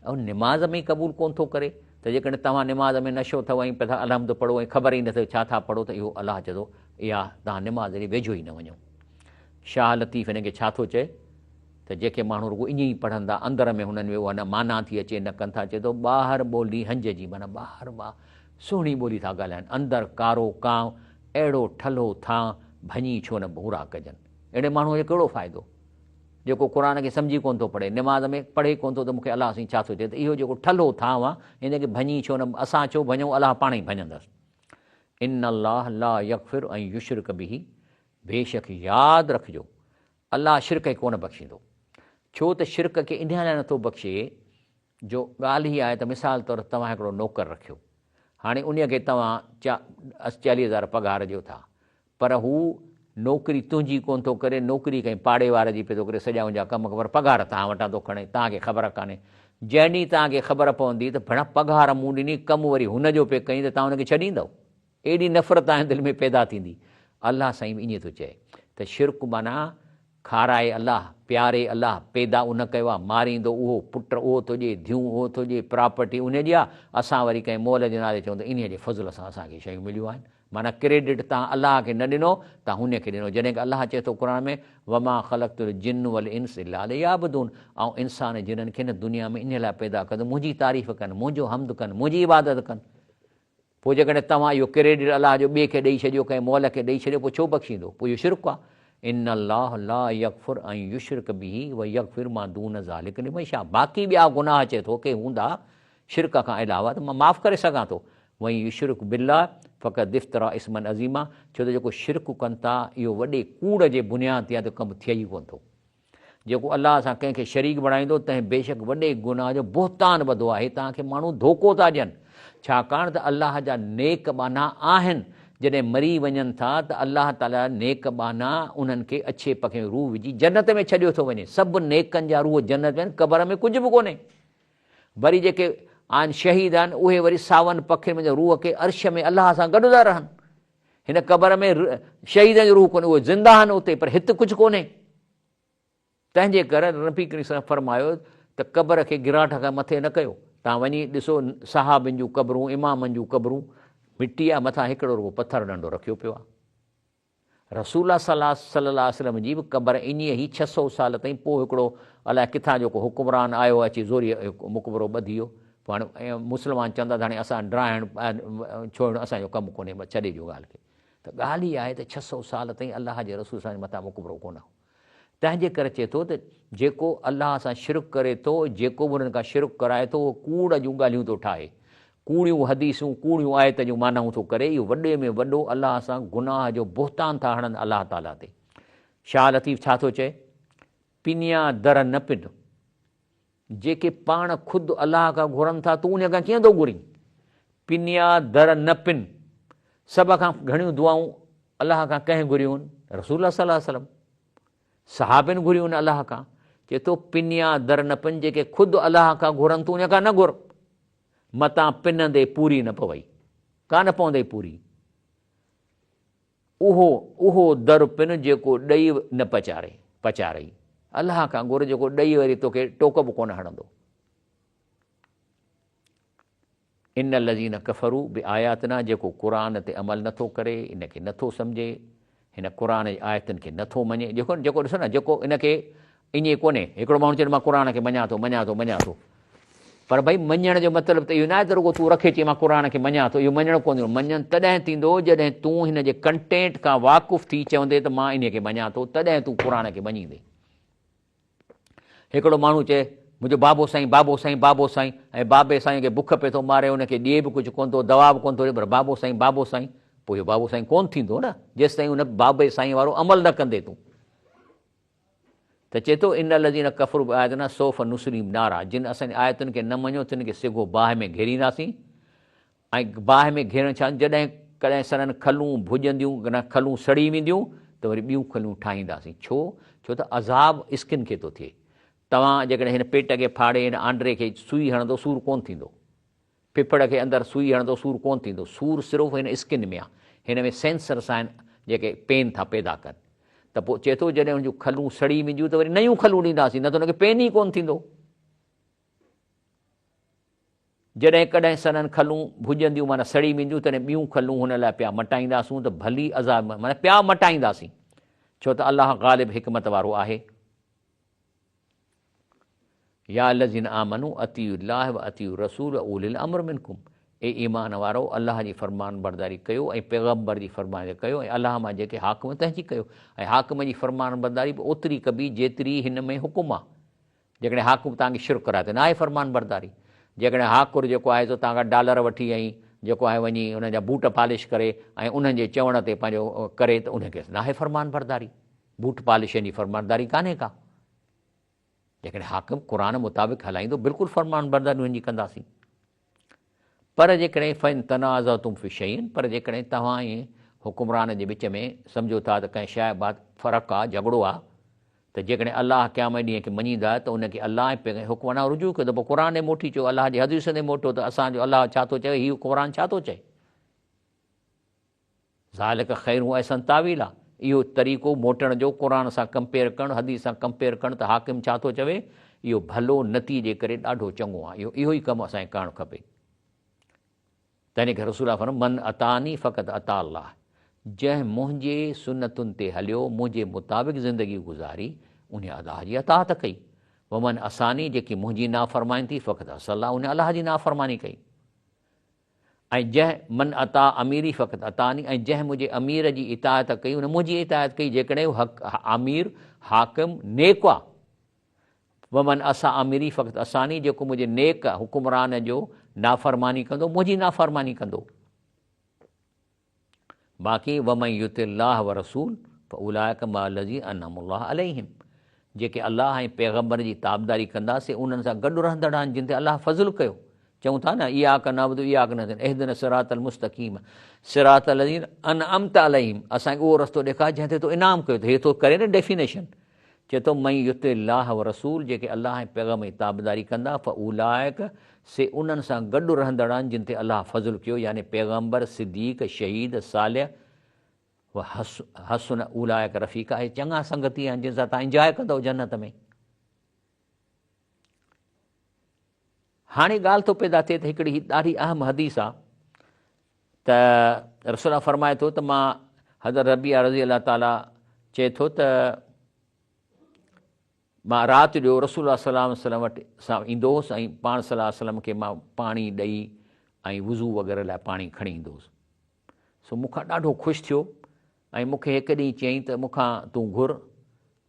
اهو نماز ۾ ئي قبول ڪونه ٿو ڪري ته جيڪڏهن توهان نماز ۾ نشو اٿو ۽ پيا ٿا الحمد پڙهو ۽ خبر ئي نه اٿو ڇا ٿا پڙهو ته اهو الله چئي ٿو اها توهان نماز جي ويجهو ئي نه وڃو شاهه لطيف هن کي ڇا ٿو چئي ته جيڪي ماڻهو رڳو ائين ئي پڙهن ٿا، اندر ۾ هنن ۾ اها نه معنيٰ ٿي اچي نه ڪن ٿا، چئي ٿو ٻاهر ٻولي هنج جي معنيٰ ٻاهر مان سهڻي ٻولي ٿا ڳالهائن، اندر ڪارو ڪانء، اهڙو ٺلهو ٿانء، ڀڃي ڇو نه ڀورا ڪجن. اهڙي ماڻهوء جو ڪهڙو فائدو؟ جيڪو قرآن کي سمجهي ڪونه ٿو پڙهي، نماز ۾ پڙهي ڪونه ٿو ته مون کي الله سائين ڇا ٿو چئي ته اهو جيڪو ٺلهو ٿانء آ، ان کي ڀڃي ڇو نه، اسان ڇو ڀڃون، الله پاڻ ئي ڀڃندس. ان الله لا يغفر ان يشرڪ به، بيشڪ ياد رکجو الله شرڪ کي ڪونه بخشيندو. ڇو ته شرڪ کي انهيء لاء نٿو بخشي جو ڳالهه هيء آهي ته مثال طور توهان هڪڙو نوڪر رکيو. هاڻي انهيء کي توهان 40,000 پگهار ڏيو ٿا. پر هو نوڪري تنهنجي ڪونه ٿو ڪري، نوڪري ڪنهن پاڙي واري جي پيو ٿو ڪري، سڄا ان جا ڪم پر پگهار توهان وٽان ٿو کڻي، توهان کي خبر ڪانهي. جنهن ڏينهن توهان کي خبر پوندي ته ڀيڻا پگهار مون ڏني، ڪم وري هن جو پئي ڪيائين ته توهان ان کي ڇڏيندؤ؟ ايڏي نفرت تنهنجي دل ۾ پيدا ٿيندي. الله سائين به ائين ٿو چئي ته شرڪ معنيٰ کارائي الله، پياري الله، پيدا ان ڪيو آ، ماريندو اهو، پٽ اهو ٿو ڏئي، ڌيون اهو ٿو ڏئي، پراپرٽي انهي جي آ، اسان وري ڪنهن مئل جي نالي چئون ته انهي جي فضل سان اسان کي شيون مليون آهن. معنيٰ ڪريڊٽ توهان الله کي نه ڏنو، توهان هن کي ڏنو. جڏهن ڪه الله چئي ٿو قرآن ۾ وما خلقت الجن والانس الا ليعبدون آئون انسان ۽ جنن کي هن دنيا ۾ انهي لاء پيدا ڪيو ته منهنجي تعريف ڪن، منهنجو حمد ڪن، منهنجي عبادت ڪن. پوء جيڪڏهن توهان اهو ڪريڊٽ الله جو ٻئي کي ڏئي ڇڏيو، ڪنهن مئل کي ڏئي ڇڏيو، پوء ڇو بخشيندو؟ پوء اهو شرڪ آهي. ان الله لا يغفر ان يشرڪ به ويغفر ما دون ذلڪ لمن يشاء باقي ٻيا گناهه چئي ٿو ڪي هوندا شرڪ کان علاوه ته مان معاف ڪري سگهان ٿو. ومن يشرڪ بالله فقد افترا اثما عظيما ڇو ته جيڪو شرڪ ڪن ٿا اهو وڏي ڪوڙ جي بنياد تي آهي ته ڪم ٿئي ئي ڪونه ٿو. جيڪو الله سان ڪنهن کي شريڪ بڻائيندو تنهن بيشڪ وڏي گناهه جو بهتان ٻڌو آهي، توهان کي ماڻهو ڌوڪو ٿا ڏين، ڇاڪاڻ ته الله جا نيڪ ٻانها آهن، جڏهن مري وڃن ٿا ته الله تعاليٰ نيڪ ٻانها انهن کي اڇي پکي ۾ روح وجهي جنت ۾ ڇڏيو ٿو وڃي. سڀ نيڪن جا روح جنت ۾ آهن، قبر ۾ ڪجهه به ڪونهي. وري جيڪي آهن شهيد آهن اهي وري ساون پکين ۾ روح کي عرش ۾ الله سان گڏ ٿا رهن. هن قبر ۾ شهيدن جو روح ڪونهي، اهي زنده آهن اتي پر هت ڪجهه ڪونهي. تنهن جي ڪري نبي ڪريم صلعم فرمايو ته قبر کي گراٺ کان مٿي نه ڪيو. توهان وڃي ڏسو صحابين جون قبرون، امامن جون قبرون، مٽي آهي مٿان هڪڙو رڳو پٿر ننڍو رکيو پيو آهي. رسول الله صلي الله عليه وسلم جي به قبر ائين ئي 600 سال تائين پوء هڪڙو الائي ڪٿان جو ڪو حڪمران آيو اچي زوريء مقبرو ٻڌي ويو. پوء هاڻي مسلمان چوندا ته هاڻي اسان ڊاهڻ ڇوڙڻ اسان جو ڪم ڪونهي بس ڇڏي ڏيو ڳالهه کي. ته ڳالهه هي آهي ته 600 سال تائين الله جي رسول صلعم جي مٿان مقبرو ڪونه هو. تنهن جي ڪري چئي ٿو ته جيڪو الله سان شرڪ ڪري ٿو، جيڪو به انهن کان شرڪ ڪرائي ٿو، اهو ڪوڙ جون ڳالهيون ٿو ٺاهي، ڪوڙيون حديثون، ڪوڙيون آيت جون معنائون ٿو ڪري، اهو وڏي ۾ وڏو الله سان گناهه جو بهتان ٿا هڻن الله تعاليٰ تي. شاهه لطيف ڇا ٿو چئي؟ پنيا در نه پن. جيڪي پاڻ خود الله کان گهرن ٿا، تون انهيء کان ڪيئن ٿو گهرين؟ پنيا در نه پن. سڀ کان گهڻيون دعائون الله کان ڪنهن گهريون؟ رسول الله صلي الله عليه وسلم. صحابين گهريون الله کان. چئي ٿو پنيا در نه پن، جيڪي خود الله کان گهرن تون انهيء کان نه گهر. متان پنندي پوري نه پوئي. ڪانه پوندئي پوري. اهو اهو در پن جيڪو ڏئي نه پچاري، پچارئي. الله کان گهر جيڪو ڏئي وري توکي ٽوڪ به ڪونه هڻندو. ان الذين ڪفروا بآياتنا جيڪو قرآن تي عمل نٿو ڪري، ان کي نٿو سمجهي، هن قرآن جي آيتن کي نٿو مڃي، جيڪو جيڪو ڏسو نه جيڪو ان کي ائين ڪونهي، هڪڙو ماڻهو چئي ٿو مان قرآن کي مڃان ٿو، مڃان ٿو، مڃان ٿو. پر ڀئي مڃڻ جو مطلب ته اهو ناهي ته رڳو تون رکي چئين مان قرآن کي مڃان ٿو، اهو مڃڻ ڪونه ٿيندو. مڃڻ تڏهن ٿيندو جڏهن تون هن جي ڪنٽينٽ کان واقف ٿي چوندين ته مان انهيء کي مڃان ٿو، تڏهن تون قرآن کي مڃيندين. هڪڙو ماڻهو چئي منهنجو بابو سائين، بابو سائين، بابو سائين ۽ بابي سائين کي بک پئي ٿو ماري، ان کي ڏئي به ڪجهه ڪونه ٿو، دوا به ڪونه ٿو ڏئي پر بابو سائين، بابو سائين، پوء اهو بابو سائين ڪونه ٿيندو نه، جيستائين ان بابي سائين وارو عمل نه ڪندين تون. ته چئي ٿو، ان الذين ڪفروا بآياتنا سوف نصليهم نارا جن اسان جي آيتن کي نه مڃيو تن کي سگهو باهه ۾ گهيرينداسين ۽ باهه ۾ گهيرڻ ڇا جڏهن ڪڏهن سندن کلون ڀڄنديون نه کلون سڙي وينديون ته وري ٻيون کلون ٺاهينداسين ڇو ڇو ته عذاب اسڪن کي ٿو ٿئي توهان جيڪڏهن هن پيٽ کي ڦاڙي هن آنڊري کي سوئي هڻندو سور ڪونه ٿيندو ڦڦڙ کي اندر سوئي هڻندو سور ڪونه ٿيندو، سور صرف هن اسڪن ۾ آ، هن ۾ سينسرس آهن جيڪي پين ٿا پيدا ڪن. ته پوء چئي ٿو جڏهن هن جون کلون سڙي وينديون ته وري نيون کلون ڏينداسين نه ته هن کي پين ئي ڪونه ٿيندو. جڏهن ڪڏهن سندن کلون ڀڄنديون معنيٰ سڙي وينديون تڏهن ٻيون کلون هن لاء پيا مٽائينداسون ته ڀلي عذاب معنيٰ پيا مٽائينداسين ڇو ته الله غالب حڪمت وارو آهي. يا الذين آمنوا اطيعوا الله واطيعوا الرسول واولي الامر منڪم اي ايمان وارؤ! الله جي فرمانبرداري ڪيو ۽ پيغمبر جي فرمانبرداري ڪيو ۽ الله مان جيڪي حاڪم تنهن جي ڪيو ۽ حاڪم جي فرمانبرداري به اوتري ڪبي جيتري هن ۾ حڪم آ. جيڪڏهن حاڪم توهان کي شرڪ ڪرائي ته ناهي فرمانبرداري. جيڪڏهن حاڪر جيڪو آهي سو توهان کان ڊالر وٺي ۽ جيڪو آهي وڃي انهن جا بوٽ پالش ڪري ۽ انهن جي چوڻ تي پنهنجو ڪري ته ان کي ناهي فرمانبرداري. بوٽ پالشن جي فرمانبرداري ڪانهي ڪا. جيڪڏهن حاڪم قرآن مطابق هلائيندو بلڪل فرمانبرداري انهن جي ڪنداسين. پر جيڪڏهن فان تنازعتم في شيء پر جيڪڏهن توهان ۽ حڪمران جي وچ ۾ سمجهو ٿا ته ڪنهن شيء بابت فرق آ، جهڳڙو آ، ته جيڪڏهن الله قيامت ڏينهن کي مڃيندا آهيو ته ان کي الله ۽ پنهنجي حڪم ڏانهن رجوع ڪيو ته پوء قرآن ڏي موٽي اچو، الله جي حديثن ڏي موٽو ته اسان جو الله ڇا ٿو چوي، هي حڪمران ڇا ٿو چئي. ذلک خير و احسن تاويلا، اهو طريقو موٽڻ جو قرآن سان ڪمپيئر ڪرڻ، حديث سان ڪمپيئر ڪرڻ ته حاڪم ڇا ٿو چوي، اهو ڀلو نتيجي ڪري ڏاڍو چڱو آهي، اهو اهو ئي ڪم اسان کي ڪرڻ کپي. تنهن ڪري رسول الله فرمايو، من اطاعني فقد اطاع الله، جنهن منهنجي سنتن تي هليو، منهنجي مطابق زندگي گذاري، انهي الله جي اطاعت ڪئي، ومن عصاني، جيڪي منهنجي نافرماني ٿي، فقد عصي الله، انهي الله جي نافرماني ڪئي. ۽ جنهن، من اطاع اميري فقد اطاعني، ۽ جنهن منهنجي امير جي اطاعت ڪئي ان منهنجي اطاعت ڪئي، جيڪڏهن اهو حق، امير، حاڪم، نيڪ آ. ومن عصا اميري فقد عصاني، جيڪو منهنجي نيڪ حڪمران جو نافرماني ڪندو منهنجي نافرماني ڪندو. باقي ومن يطع الله ورسول فاولئک مع الذين انعم الله عليهم جيڪي الله ۽ پيغمبر جي تابعداري ڪندا سي انهن سان گڏ رهندڙ آهن جن تي الله فضل ڪيو. چئون ٿا نه اياڪ نعبد اياڪ نستعين اهدنا الصراط المستقيم صراط الذين انعمت عليهم اسان کي اهو رستو ڏيکار جنهن تي تو انعام ڪيو ته هي ٿو ڪري نه ڊيفينيشن چئي ٿو من يطع الله ورسول جيڪي الله ۽ پيغمبر جي تابعداري ڪندا فاولئک سي انهن سان گڏ رهندڙ آهن جن تي الله فضل ڪيو يعني پيغمبر، صديق، شهيد، صالح و حسن اولئک رفيقا اهي چڱا سنگتي آهن جن سان توهان انجواء ڪندؤ جنت ۾. هاڻي ڳالهه ٿو پيدا ٿئي ته هڪڙي هي ڏاڍي اهم حديث آ ته رسول الله فرمائي ٿو ته مان حضرت ربيعه رضي الله تعالٰي چئي ٿو ته مان رات جو رسول الله صلي الله عليه وسلم وٽ سان ايندو هوس ۽ پاڻ صلي الله عليه وسلم کي مان پاڻي ڏئي ۽ وضو وغيره لاء پاڻي کڻي ايندو هوس سو مون کان ڏاڍو خوش ٿيو ۽ مون کي هڪ ڏينهن چيائين ته مون کان تون گهر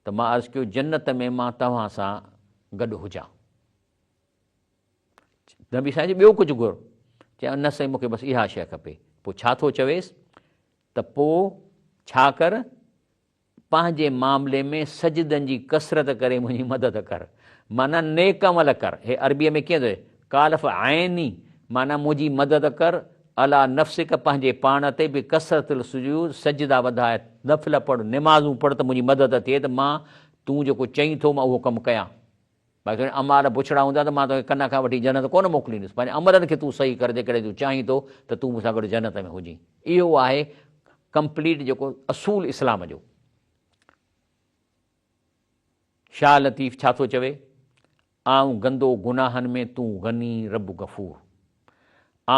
ته مان عرض ڪيو جنت ۾ مان توهان سان گڏ هجان نبي سائين چيو ٻيو ڪجهه گهر؟ چيائين نه سائين مون کي بس اها شيء کپي. پوء ڇا ٿو چويس ته پوء ڇا ڪر پنهنجي معاملي ۾ سجدن جي ڪثرت ڪري منهنجي مدد ڪر معنيٰ نيڪ عمل ڪر هي عربيء ۾ ڪيئن ٿو چئي قال فاعني معنيٰ منهنجي مدد ڪر عليٰ نفسڪ پنهنجي پاڻ تي بڪثرت السجود سجدا وڌاء نفل پڙهه نمازون پڙهه ته منهنجي مدد ٿئي ته مان تون جيڪو چئين ٿو مان اهو ڪم ڪيان. باقي تنهنجا اعمال بڇڙا هوندا ته مان توکي ڪن کان وٺي جنت ڪونه موڪليندس. پنهنجي عملن کي تون صحيح ڪر جيڪڏهن تون چاهين ٿو ته تون مون سان گڏ جنت ۾ هجين. اهو آهي ڪمپليٽ جيڪو اصول اسلام جو. شاهه لطيف ڇا ٿو چوي؟ آئون گندو گناهن ۾ تون غني رب غفور.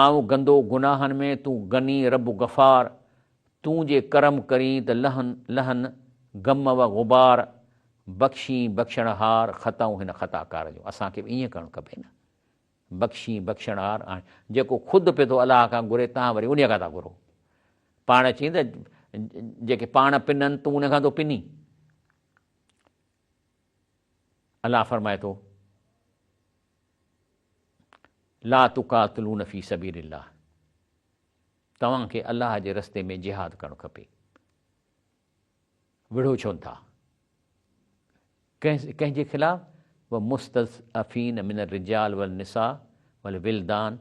آئون گندو گناهن ۾ تون غني رب غفار. تون جي ڪرم ڪرين ته لهن لهن غم و غبار. بخشين بخشڻهار خطائون هن خطاڪار جون. اسان کي به ائين ڪرڻ کپي نه. بخشين بخشڻهار ۽ جيڪو خود پئي ٿو الله کان گهري توهان وري انهيء کان ٿا گهرو. پاڻ چئين ته جيڪي پاڻ پنن تون انهن کان ٿو پنين. الله فرمائي ٿو لا تقاتلون في سبيل الله توهان کي الله جي رستي ۾ جهاد ڪرڻ کپي. وڙهو ڇو نٿا؟ ڪنهن جي خلاف؟ ومستضعفين من الرجال والنساء والولدان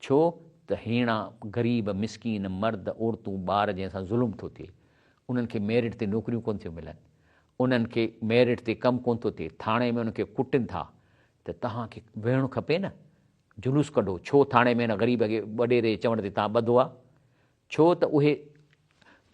ڇو ته هيڻا، غريب، مسڪين، مرد، عورتون، ٻار جنهن سان ظلم ٿو ٿئي، انهن کي ميرٽ تي نوڪريون ڪونه ٿيون ملن، انهن کي ميرٽ تي ڪم ڪونه ٿو ٿئي، ٿاڻي ۾ انهن کي ڪٽن ٿا ته توهان کي ويهڻ کپي نه، جلوس ڪڍو، ڇو ٿاڻي ۾ هن غريب کي وڏيري جي چوڻ تي توهان ٻڌو آ؟ ڇو ته اهي،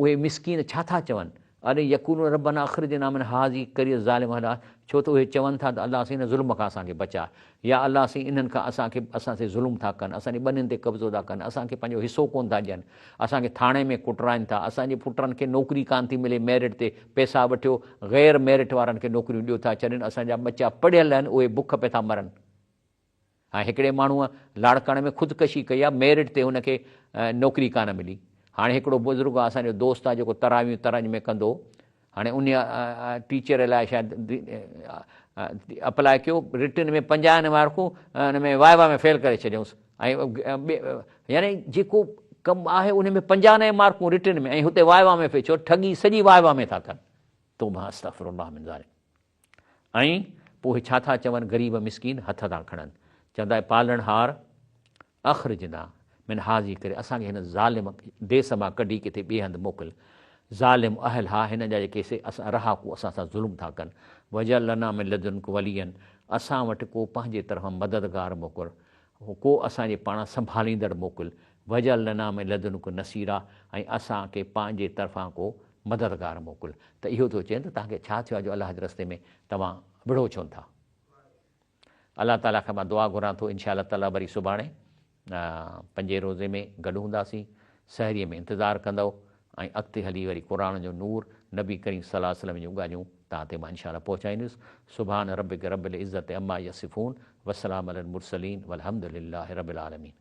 اهي مسڪين ڇا ٿا چون؟ اري يقولون ربنا اخرجنا من هذه القريه الظالم اهلها ڇو ته اهي چون ٿا ته الله سائين هن ظلم کان اسان کي بچاء يا الله سائين انهن کان اسان کي اسان سي ظلم ٿا ڪن اسان جي ٻنين تي قبضو ٿا ڪن اسان کي پنهنجو حصو ڪونه ٿا ڏين اسان کي ٿاڻي ۾ ڪٽرائن ٿا اسان جي پٽن کي نوڪري ڪانه ٿي ملي ميرٽ تي پئسا وٺيو غير ميرٽ وارن کي نوڪريون ڏيو ٿا ڇڏين اسان جا ٻچا پڙهيل آهن اهي بک پئي ٿا مرن. هاڻي هڪڙي ماڻهوء لاڙڪاڻي ۾ خودڪشي ڪئي آهي، ميرٽ تي هن کي نوڪري ڪانه ملي. هاڻي هڪڙو بزرگ آهي اسان جو دوست آهي جيڪو تراويحون ترنج ۾ ڪندو هو. هاڻي انهيء ٽيچر لاء شايد اپلاء ڪيو، رٽن ۾ 95 مارڪون ان ۾ وائوا ۾ فيل ڪري ڇڏيائونس ۽ يعني جيڪو ڪم آهي ان ۾ 95 مارڪون رٽن ۾ ۽ هتي وائوا ۾ فيل ڇو ٺڳي سڄي وائوا ۾ ٿا ڪن. توبه استغفر الله من ذلڪ. ۽ پوء اهي ڇا ٿا چون غريب مسڪين هٿ ٿا کڻن چوندا اي پالڻهار اخرجنا من هذه ڪري اسان کي هن ظالم ديس مان ڪڍي ڪٿي ٻئي هنڌ موڪل ظالم اهلها هن جا جيڪي سي اسان رهاڪو اسان سان ظلم ٿا ڪن واجعل لنا من لدنک وليا اسان وٽ ڪو پنهنجي طرفان مددگار موڪل ڪو اسان جي پاڻان سنڀاليندڙ موڪل واجعل لنا من لدنک نصيرا ۽ اسان کي پنهنجي طرفان ڪو مددگار موڪل ته اهو ٿو چئين ته توهان کي ڇا ٿيو آهي جو الله جي رستي ۾ توهان وڙهو ڇو نٿا؟ الله تعاليٰ کان مان دعا گهران ٿو انشاء الله تعاليٰ وري سڀاڻي پنجين روزي ۾ گڏ هونداسين سحريء ۾ انتظار ڪندؤ ۽ اڳتي هلي وري قرآن جو نور نبي ڪريم صلي الله عليه وسلم جون ڳالهيون توهان تي مان انشاء الله پهچائيندس سبحان ربک رب العزت عما يصفون وسلام علي المرسلين والحمد لله رب العالمين.